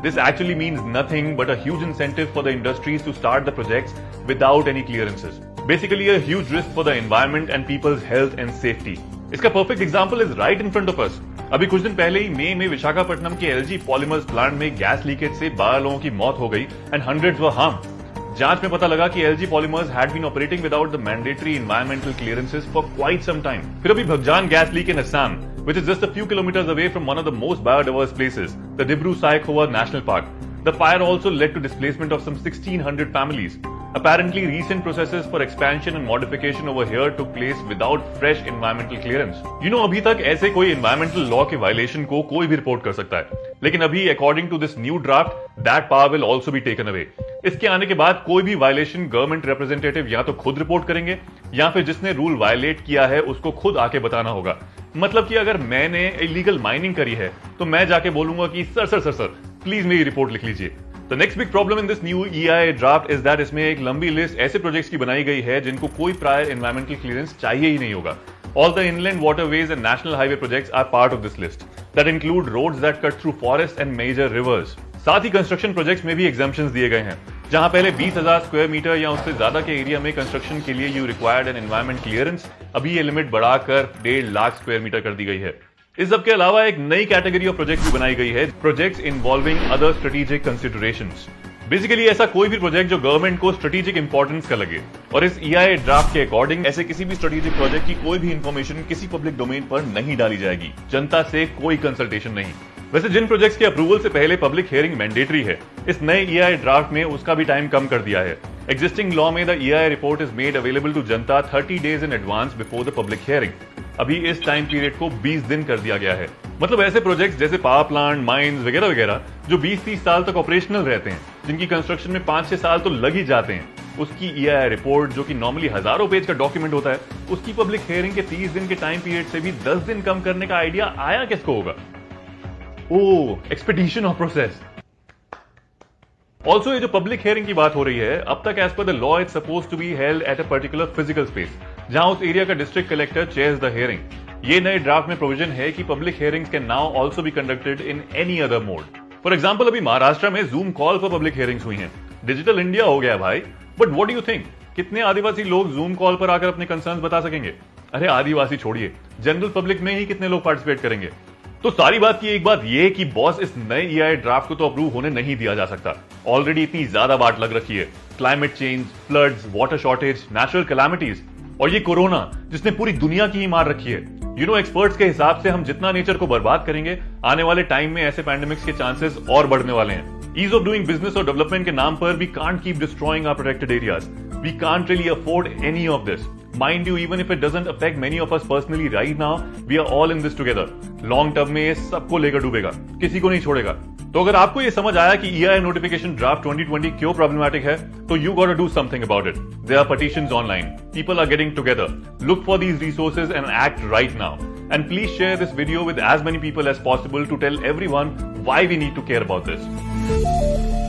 This actually means nothing but a huge incentive for the industries to start the projects without any clearances. Basically a huge risk for the environment and people's health and safety. इसका perfect example is right in front of us. अभी कुछ दिन पहले ही मई में Visakhapatnam K LG polymers plant में गैस लीकेज से 12 लोगों की मौत हो गई एंड हंड्रेड्स वर हार्म्ड। जांच में पता लगा कि LG Polymers had been operating without the mandatory environmental clearances for quite some time. फिर अभी Baghjan gas leak in Assam, which is just a few kilometers away from one of the most biodiverse places, the Dibru Saikhowa National Park. The fire also led to displacement of some 1,600 families. Apparently, recent processes for expansion and modification over here took place without fresh environmental clearance. You know, अभी तक ऐसे कोई environmental law के violation को कोई भी रिपोर्ट कर सकता है, लेकिन अभी according to this new draft, that power will also be taken away. इसके आने के बाद कोई भी वायलेशन गवर्नमेंट रिप्रेजेंटेटिव या तो खुद रिपोर्ट करेंगे या फिर जिसने रूल वायलेट किया है उसको खुद आके बताना होगा। मतलब कि अगर मैंने इलीगल माइनिंग करी है तो मैं जाके बोलूंगा कि sir sir sir sir please मेरी रिपोर्ट लिख लीजिए। The next big problem in this new EIA draft is that इसमें एक लंबी लिस्ट ऐसे प्रोजेक्ट्स की बनाई गई है जिनको कोई प्रायर एनवायरमेंटल क्लियरेंस चाहिए ही नहीं होगा। All the inland waterways and national highway projects are part of this list that include roads that cut through forest and major rivers. साथ ही कंस्ट्रक्शन प्रोजेक्ट्स में भी एग्जेम्पशंस दिए गए हैं, जहां पहले 20,000 स्क्वायर मीटर या उससे ज्यादा के एरिया में कंस्ट्रक्शन के लिए you required an environment clearance, अभी ये लिमिट बढ़ाकर 1.5 लाख स्क्वायर मीटर कर दी गई है। इस सब के अलावा एक नई कैटेगरी ऑफ प्रोजेक्ट भी बनाई गई है, projects involving other strategic considerations. Basically ऐसा कोई भी प्रोजेक्ट जो गवर्नमेंट को स्ट्रेटेजिक इंपॉर्टेंस का लगे, और इस ईआईए ड्राफ्ट के अकॉर्डिंग ऐसे किसी भी स्ट्रेटेजिक प्रोजेक्ट की कोई भी इंफॉर्मेशन किसी पब्लिक डोमेन पर नहीं डाली जाएगी, जनता से कोई कंसल्टेशन नहीं। वैसे जिन प्रोजेक्ट्स के अप्रूवल से पहले पब्लिक हियरिंग मैंडेटरी है, इस नए ईआईए ड्राफ्ट में उसका भी टाइम कम कर दिया है। एग्जिस्टिंग लॉ में the EIA report is made available to Janata 30 days in advance before the public hearing. अभी इस टाइम पीरियड को 20 दिन कर दिया गया है। मतलब ऐसे प्रोजेक्ट्स जैसे पावर प्लांट, माइंस वगैरह वगैरह जो 20-30 साल तक ऑपरेशनल रहते हैं, जिनकी कंस्ट्रक्शन में 5-6 साल तो लग ही जाते हैं, उसकी ईआईए रिपोर्ट जो कि नॉर्मली हजारों पेज का डॉक्यूमेंट होता है, उसकी पब्लिक हियरिंग के 30 दिन के टाइम पीरियड से भी 10 दिन कम करने का आइडिया आया किसको होगा? Oh, expedition of process. Also ये जो पब्लिक हियरिंग की बात हो रही है, अब तक as per the law it's supposed to be held at a particular physical space, जहां उस एरिया का district collector chairs the hearing. ये नए ड्राफ्ट में प्रोविजन है कि public hearings can now also be conducted in any other mode. For example, अभी महाराष्ट्र में जूम कॉल पर पब्लिक हियरिंग्स हुई हैं। डिजिटल इंडिया हो गया भाई। But what do you think, कितने आदिवासी लोग जूम कॉल पर आकर अपने कंसर्न्स बता सकेंगे? अरे आदिवासी छोड़िए, जनरल पब्लिक में ही कितने लोग पार्टिसिपेट करेंगे? तो सारी बात की एक बात यह कि बॉस, इस नए ईआईए ड्राफ्ट को तो अप्रूव होने नहीं दिया जा सकता। ऑलरेडी इतनी ज्यादा बाट लग रखी है, climate change, floods, water shortage, natural calamities और ये कोरोना जिसने पूरी दुनिया की ही मार रखी है। You know, experts के हिसाब से हम जितना नेचर को बर्बाद करेंगे, आने वाले टाइम में ऐसे पैंडेमिक्स के चांसेस और बढ़ने वाले हैं। ईज ऑफ डूइंग बिजनेस और डेवलपमेंट के नाम पर we can't keep destroying our protected areas. We can't really afford any of this. Mind you, even if it doesn't affect many of us personally right now, we are all in this together. Long term में ये सबको लेकर डूबेगा, किसी को नहीं छोड़ेगा। तो अगर आपको ये समझ आया कि EIA notification draft 2020 क्यों प्रॉब्लमेटिक है, तो you got to do something about it. There are petitions online, people are getting together. Look for these resources and act right now. And please share this video with as many people as possible to tell everyone why we need to care about this.